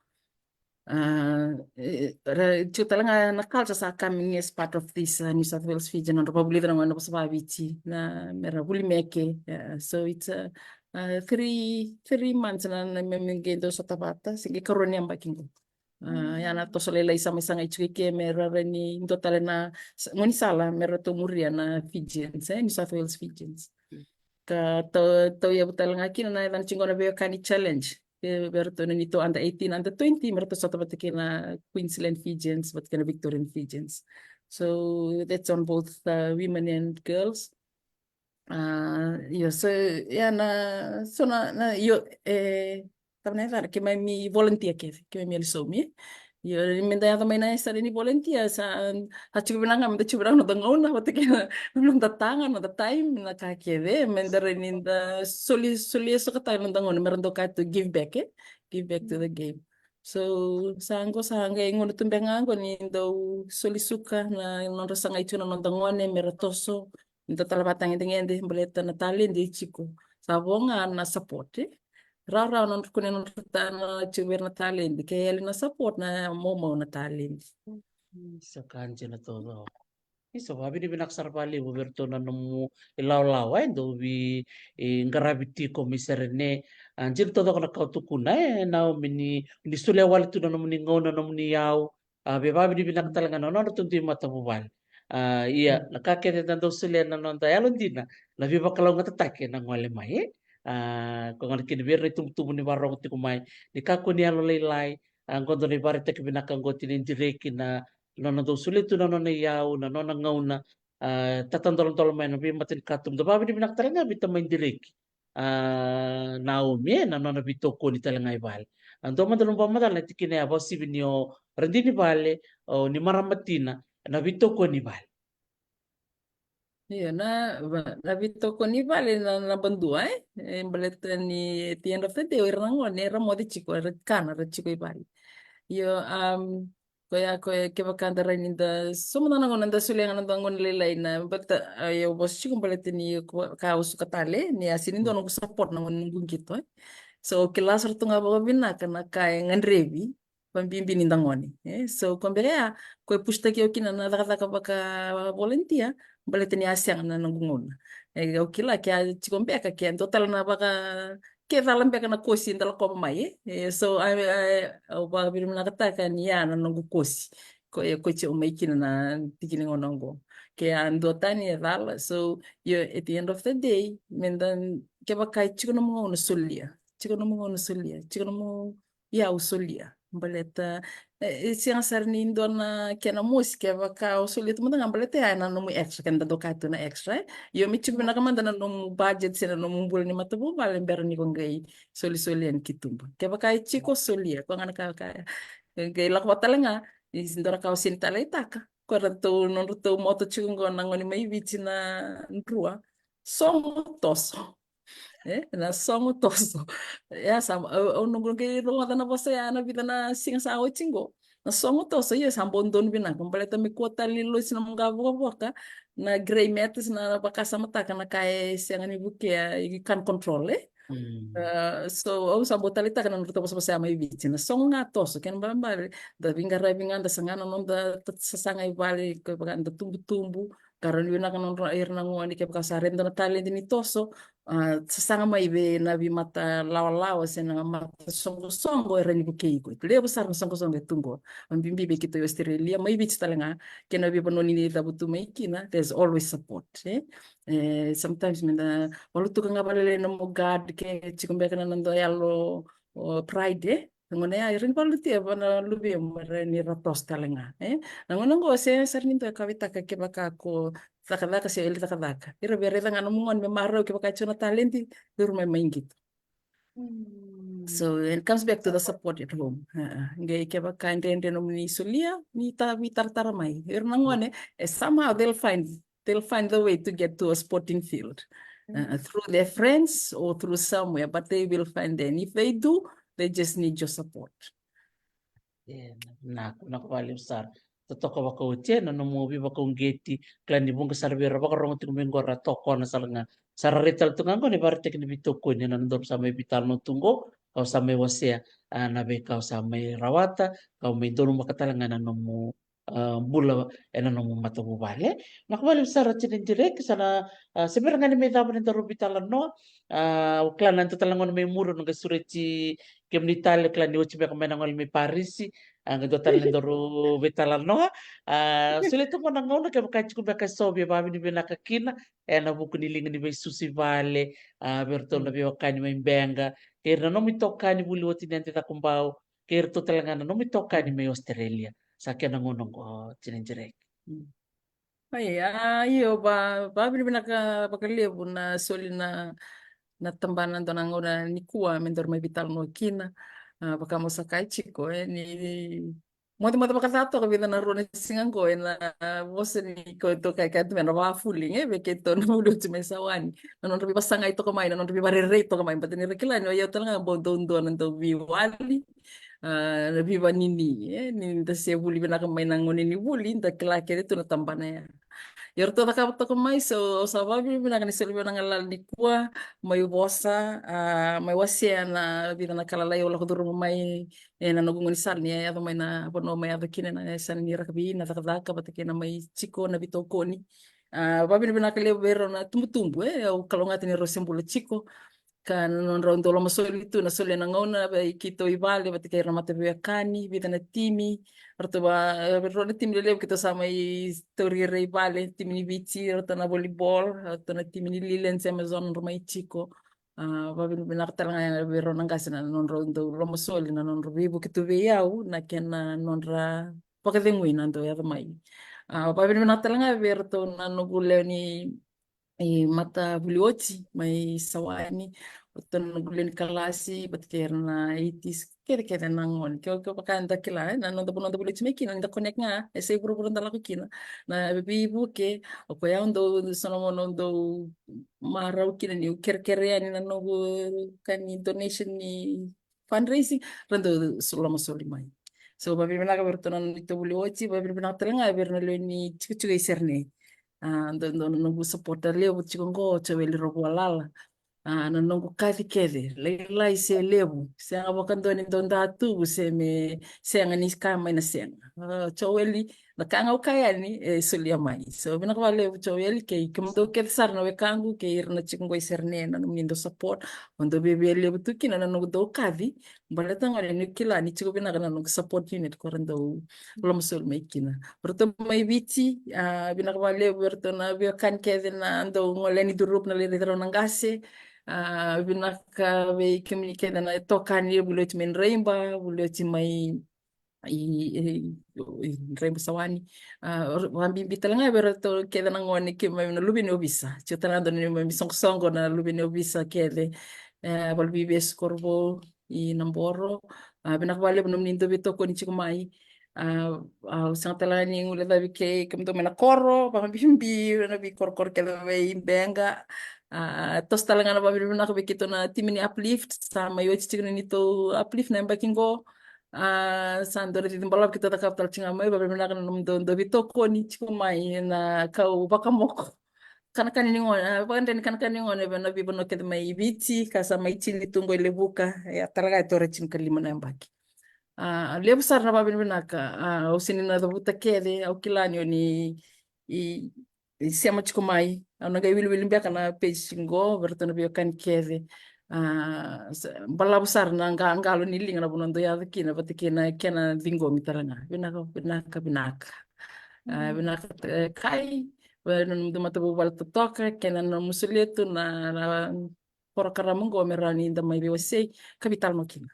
A, e, ra, tiko tale ga na culture sa coming as part of this, uh, New South Wales Fiji, na nodra vavulica na gone na vosa vaviti, na me ra vuli meke. Yeah, so it's a, a three, three months na, na me, me qai dau sota vata, se qai karua ni yabaki qo. A, ia na toso lailai sa mai sagai tiko i ke me ra rawa ni dua tale na s-, gaunisala me ratou muria na Fijians, e, New South Wales Fijians. Ka tau, tauyavu tale ga kina na yacana tiko qo na veiwekani challenge. E, vei ratou na neitou under eighteen, under twenty, me ratou sota vata kei na Queensland Fijians, vata kei na Victorian Fijians. So that's on both, uh, women and girls. A, io, so, ia na, so na, na, io, e, tava na yacana, keimami volunteer kece, keimami yali saumi. Io, ni me da yaco mai na yasana ni volunteer, sa, sa tiko vinaka ga, me da tiko vinaka na noda gauna, vata kei na noda taga, noda time, na ka kece, me da rawa ni da soli, soli e sokataka na noda gauna, me ra dau kaya tu give back, e? Give back to the game. So, sa qo, sa qai gauna tu beka ga qo ni dau soli suka na nodra sagai tu na noda gone, me ra toso, ni da tale vakatagedegede, baleta na taledi e tiko. Sa vo ga na support, e? Rawarawa nodra kune nodra ta-, na tiko vei ira na taledi. Ke yali na support na momou na taledi. Isa ka dina taucoko. Isa, vavinavinaka sara vakalevu vei iratou na nomu ilawalawa, e, dou vei, e, qaravi tiko mai Serene. A, dina taucoko na ka o tukuna, e, Naomi, ni, ni solia wale tu na nomuni gauna, nomuni yau. A, vei vavinavinaka tale ga na nodratou dui matavuvale. A, ia, na ka kece da dau solia na noda yalodina, na veivakalougatataki ena gole mai, e. A, ko gona kina vei ira na itubutubu ni vakarorogo tiko mai, ni kakua ni yalolailai, a, qo dua na ivakaraitaki vinaka qo o tinai Direki na nona dau solia tu na nona iyau, na nona gauna, a, tatadolodolo mai na veimatanikatuba. Da vavinavinaka tale ga vei tamai Direki. A, Naomi, e, na nona veitokoni tale ga i vale. A, dua mada na vakamacala na tikina ya, vakauasivi ni o radini vale, o ni marama tina, na veitokoni i vale. Io, na, va-, na veitokoni i vale na, na naba dua, e? E, baleta ni at the end of the day, o ira na gone, era moce tiko, era kana, era tiko i vale. Io, um, koya, koya, kevaka da rawa ni da, so mada na gauna da solia ga na noda gone lailai na, but, a, au vosa tiko baleta ni ko-, ka au suka tale, ni a sega ni dua noqu support na gone noqu qito, e. So, au kila sara tu ga vakavinaka na ka e gadrevi, vabibi ni da gone, e. So, ko beka ya, ko e push-taki au kina na cakacaka vaka volunteer, baleta ni a sega na noqu gauna. E, au kila ke a tiko beka, ke a dua tale na vaka, ke cala beka na kosi da lakova mai, e? E, so, a, a, au vakavinavinakataka ni ya na noqu kosi. Ko, e, ko tiko mai kina na tiki ni gauna oqo. Ke a dua tani e cala. So, io, at the end of the day, me da, kevaka e tiko nomu gauna, solia. Tiko nomu gauna, solia. Tiko nomu, ia, au solia. Baleta, e, e sega sara ni dua na kena mosi kevaka o solia tu mada ga, baleta ya na nomu extra, keda dau kaya tu na extra, e? Io, me tiko vinaka mada na nomu budget se na nomu bula ni matavuvale bera ni ko qai solisoli yani ki tuba. Kevaka e tiko, solia, ko ga na ka, ka, qai lako vata tale ga, e dua na ka o sega ni taleitaka. Ko iratou, nodratou moto tiko qo na gone mai Viti, na drua. Sogo, toso. E, na sogo, toso. Ia, sa, au, au noqu qai rogoca na vosa ya na vica na siga sa oti qo. Na sogo, toso, ia sa bau donu vinaka. Baleta me kua tale ni losi na nomu qavokavoka, na grey matters, na vakasamataka na ka e sega ni vukea, you can't control, e? Mm. A, so, au sa bau taleitaka na nodratou vosavosa ya mai Viti. Na sogo ga, toso, kena ibalebale da veiqaravi ga, da saga na noda ta-, sasaga i vale, kevaka da tubutubu, qarauni vinaka na nodra, ira na gone, kevaka sa raica na taledi ni toso, a, sasaga mai vei na veimata lawalawa se na mata soqosoqo e rawa ni vukei iko. Levu sara na soqosoqo e tu qo. Vakabibi vei keitou i Australia, mai Viti tale ga, kei na veivanua ni cavutu mai kina, there's always support, e? E, sometimes me da valutuka ga vakalailai na nomu guard ke tiko beka na noda yalo, o, pride, e? Na gauna ya, e rawa ni valutia vua na luvemu, e rawa ni ra toso tale ga, e? Na gauna oqo, sega sara ni dua e kauwaitaka kevaka ko cakacaka se o yali cakacaka. Ira via raica ga nomu gone me marau, kevaka e tiko na taledi, curu mai, mai qito. Mm. So, it comes back to the support at home. A, a. Qai kevaka e dredre nomuni solia, ni ta, ni taratara mai. Ira na gone, e, somehow they'll find, they'll find the way to get to a sporting field. Uh, through their friends or through somewhere, but they will find there. And if they do, they just need your support. E, na, na, na ka vakalevu sara. Totoka vakaoti, e, na nomu veivakauqeti, kila ni vuqa sara vei ira vakarogo tiko mai qo ra tokona sara ga. Sa ra rai tale tu ga qo na ivakaraitaki ni veitokoni, e, na nodaru sa mai veitalanoa tu qo, kau sa mai wasea, a, na veika au sa mai rawata, kau mai donumaka tale ga na nomu, a, bula ena nomu matavuvale. Na ka vakalevu sara Tina Direki, sa na, a, se bera ga ni mai cava ni daru veitalanoa, a, au kila na dua tale na gauna mai muri, au na qai sureti kemuni tale, kila ni oti beka mai na gole mai Parisi, a, qai dua tale ni daru veitalanoa. A, solia tu qo na gauna kevaka e tiko beka e so via vakavinavinaka kina, ena vuku ni liga ni veisusu i vale, a, vei iratou na veiwekani mai Beqa, kei ira na nomu itokani vuli oti ni Adi Cakobau, kei iratou tale ga na nomu itokani mai Australia. Sa kena gauna oqo, Tina Direki. Mm. Ai, a, io, va, vavinavinaka vakalevu na soli na, na tabana dua na gauna nikua me daru mai veitalanoa kina. A, vaka mo sa kaya tiko, e, ni mocemoce vakaca toka vei na rua na siga oqo ena vosa ni ko toka e kaya tu me na vafuli, e, vei keitou na vuli oti mai Sawani. Na nodra veivasagai toka mai, na nodra veivarerei toka mai, baleta ni ra kila ni o yau tale ga bau dau dua na dau veiwali, a, na veivanini, e, ni da se vuli vinaka mai na gauna ni vuli, da kila kece tu na tabana ya. Ia ratou cakava toka mai, so, au sa vavinavinaka ni soli vei na galala nikua, mai vosa, a, mai wasea na vica na ka lalai au lako curuma mai, e, na noqu gaunisala ni yaco mai na vanua mai yaco kina na yasana ni rakavi, na cakacaka, vata kei na mai tiko na veitokoni. A, vavinavinaka levu vei rau na tubutubu, e, au kalougata ni rau se bula tiko. Ka na nodrau dau lomasoli tu na soli ena gauna vei keitou i vale, vata kei ira na mataveiwekani, vica na timi, ratou va, e, rua na timi lelevu keitou sa mai tauri ira i vale, timi ni Viti, ratou na volleyball, ratou na timi ni Lillian's Amazon, ra mai tiko. A, vavinavinaka tale ga vei rau na qase na nodrau dau lomasoli, na nodrau veivuke tu vei au, na kena nodra vakacegui na dau yaco mai. A, vavinavinaka tale ga vei ratou na noqu lewe ni i matavuli oti mai Sawani, o ratou na noqu lewe ni kalasi, vata kei ira na itis, kece kece na gone. Ke, kevaka eda kila, e, na noda vanua da vuli oti mai kina, ni da connect ga, e se vuravura da lako kina. Na veivuke, o koya au dau, so na gauna au dau marau kina niu kerekere yani na noqu ka ni donation ni fundraising, ra dau so, lomasoli mai. So, vavinavinaka vei ratou na neitou vuli oti, vavinavinaka tale ga vei ira na lewe ni tikotiko i Sydney. A, dau, dau na noqu supporter levu tiko qo, Joeli Ravualala. A, na noqu kaci kece, lailai se levu, sega vakadua ni dau datuvu se me sega ni kaya mai na sega. A, Joeli, Na ka ga au kaya yani e solia mai. So vinaka vakalevu Joeli kei kemudou kece sara na wekaqu kei ira na tiko qo i Serene na nomuni dau support. Au dau viavia levu tu kina na noqu dau kaci. Baleta gona niu kila ni tiko vinaka na noqu support unit ko ra dau lomasoli mai kina. Vei ratou mai Viti, a, vinaka vakalevu vei ratou na veiwekani kece na dau gole yani durupu na lai raici rau na qase. A, vinaka vei kemuni kece na itokani e vuli oti mai Draiba, vuli oti mai i, i, i Draiba Sawani. A, vakabibi tale ga vei ratou kece na gone keimami na luve ni ovisa. Tiko tale ga dua na neimami soqosoqo na luve ni ovisa kece. E, Valuvivesu Korovou i Naboro. A, vinaka vakalevu nomuni dau veitokoni tiko mai. A, au sega tale ga ni guilecavi kei kemudou mai na koro, vakabibi na veikorokoro kece mai Beqa. A, toso tale ga na vakavinavinaka vei keitou na timi ni Uplift, sa mai oti tiko na neitou Uplift na yabaki qo. A, sa dua na cici balavu keitou cakava tale tiko ga mai, vakavinavinaka na nomudou dau veitokoni tiko mai na kau vakamoko. Kanakana ni gone, a, vakadre ni kanakana ni gone vei na veivanua kece mai Viti, ka sa mai tini tu qo i Levuka, ia tale ga e taura e tinikalima na yabaki. A, levu sara na vakavinavinaka, a, au sega ni na cavuta kece, au kila ni o ni i, i sema tiko mai, au na qai wiliwili beka na page qo, vei ratou na veiwekani kece. A, sa, balavu sara na qa-, qalo ni liga na vanua dou yaco kina, vata kei na kena ciqomi tale ga. Vinaka, vinaka, vinaka. A, vinaka, e, Kai, vei na nomudou matavuvale totoka, kei na nomu solia tu na, na porokaramu qo me rawa ni da mai veiwasei ka veitalanoa kina.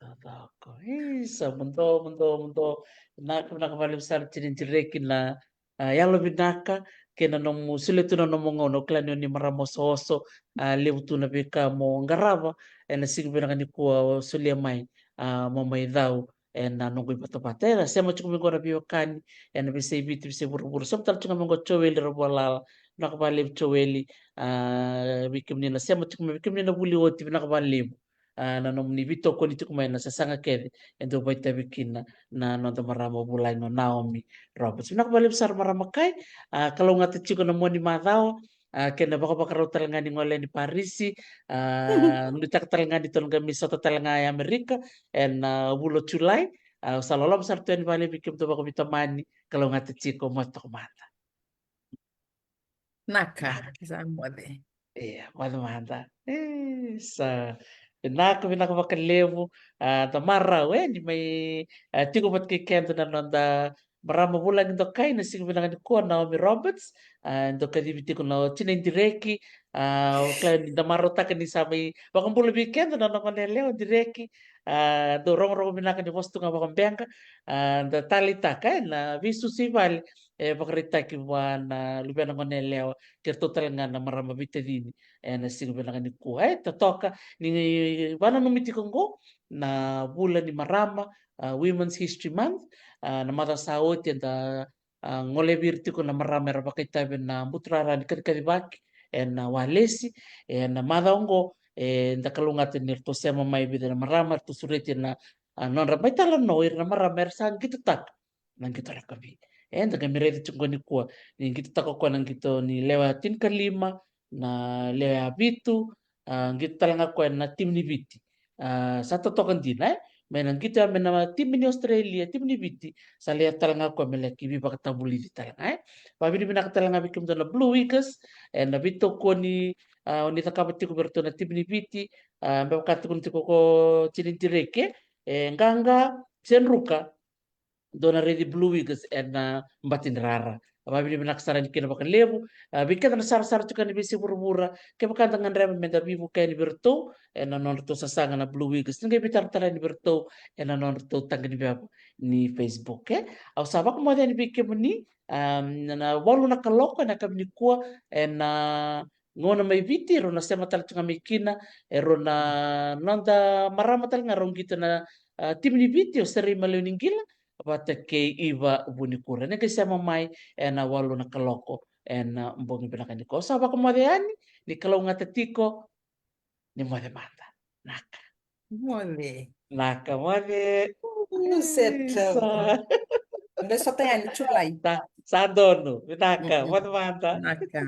Totoka. Isa, muduo, muduo, muduo. Vinaka, vinaka vakalevu sara Tini Direki na, a, yalovinaka kei na nomu solia tu na nomu gauna, au kila ni o ni marama osooso, a, levu tu na veika mo qarava ena siga vinaka nikua o solia mai, a, mo mai cau ena noqu ivatavata. Ena sema tiko mai qo na veiwekani ena veiyasai Viti, veiyasai vuravura. Sema tale tiko mai qo Joeli Ravualala. Vinaka vakalevu Joeli, a, vei kemuni na sema tiko mai, vei kemuni na vuli oti, vinaka vakalevu. A, na nomuni veitokoni tiko mai na sasaga kece e dau vakaitavi kina na noda marama vulagi o Naomi Roberts. Vinaka vakalevu sara marama Kai, a, kalougata tiko na mua ni macawa, a, kei na vakavakarau tale ga ni gole yani Parisi, a, nuitaka tale ga ni tou na qai mai sota tale ga e Amerika ena, a, vula o Julai. A, au sa loloma sara tu yani vakalevu vei kemudou vakaveitamani, kalougata tiko, moce toka mada. Naka, sa moce. Ia, moce mada. E, sa vinaka, vinaka vakalevu, a, da marau, e, ni mai, a, tiko vata kei keda na noda marama vulagi dokai na siga vinaka nikua, Naomi Roberts, a, dau kacivi tiko na o Tini Direki, a, au kila ni da marautaka ni sa mai vakabula vei keda na nona gone yalewa Direki, a, dau rogorogo vinaka ni vosa tu ga vakabeqa, a, da taleitaka, e, na veisusu i vale, e, vakaraitaki vua na luvena gone yalewa, kei ratou tale ga na marama veitacini, e, na siga vinaka nikua. E, totoka, ni vakananumi tiko qo na vula ni marama, a, Women's History Month, a, na macawa sa oti eda, a, golevi ira tiko na marama era vakaitavi ena buturara ni kacikacivaki ena walesi, ena macawa oqo, eda kalougata ni ratou sema mai e vica na marama, ratou sureti ena, a, nodra mai talanoa o ira na marama era sa qitotaka na qito rakavi. Eda qai mai raica tiko qo nikua ni qitotaka o koya na qito ni lewe ya tinikalima, na lewe ya vitu, a, qito tale ga o koya na timi ni Viti. A, sa totoka dina, e? Mai na qito ya mai na timi ni Australia, timi ni Viti, sa lewe tale ga o koya me laki veivakatavulici tale ga, e? Vakavinavinaka tale ga vei kemudou na Blue Wiggers, e, na veitokoni, a, o ni cakava tiko vei iratou na timi ni Viti, a, me vaka tukuna tiko ko Tini Direki, e, qaqa se druka, dou na raici Blue Wiggers ena bati ni rara. Vakavinavinaka sara yani kina vakalevu, a, vei keda na sarasara tiko ena veiyasai vuravura, kevaka da gadreva meda veivuke yani vei iratou ena nodratou sasaga na Blue Wiggers, ni qai veitaratara yani vei iratou ena nodratou taqa ni veva ni Facebook, e. Au sa vakamoce yani vei kemuni, a, na walu na kaloko ena yakavi nikua ena gauna mai Viti, rau na sema tale tu ga mai kina, e, rau na noda marama tale ga rau qito na, a, timi ni Viti, o Serei Maliu ni Qila vata kei Iva Vunikura. Ni qai sema mai ena walu na kaloko ena bogi vinaka nikua. Au sa vakamoce yani, ni kalougata tiko, ni moce mada. Naka. Moce. Naka, moce. Luset. Isa. Eda sota yani Julai. Sa, sa donu. Vinaka, moce mada. Naka.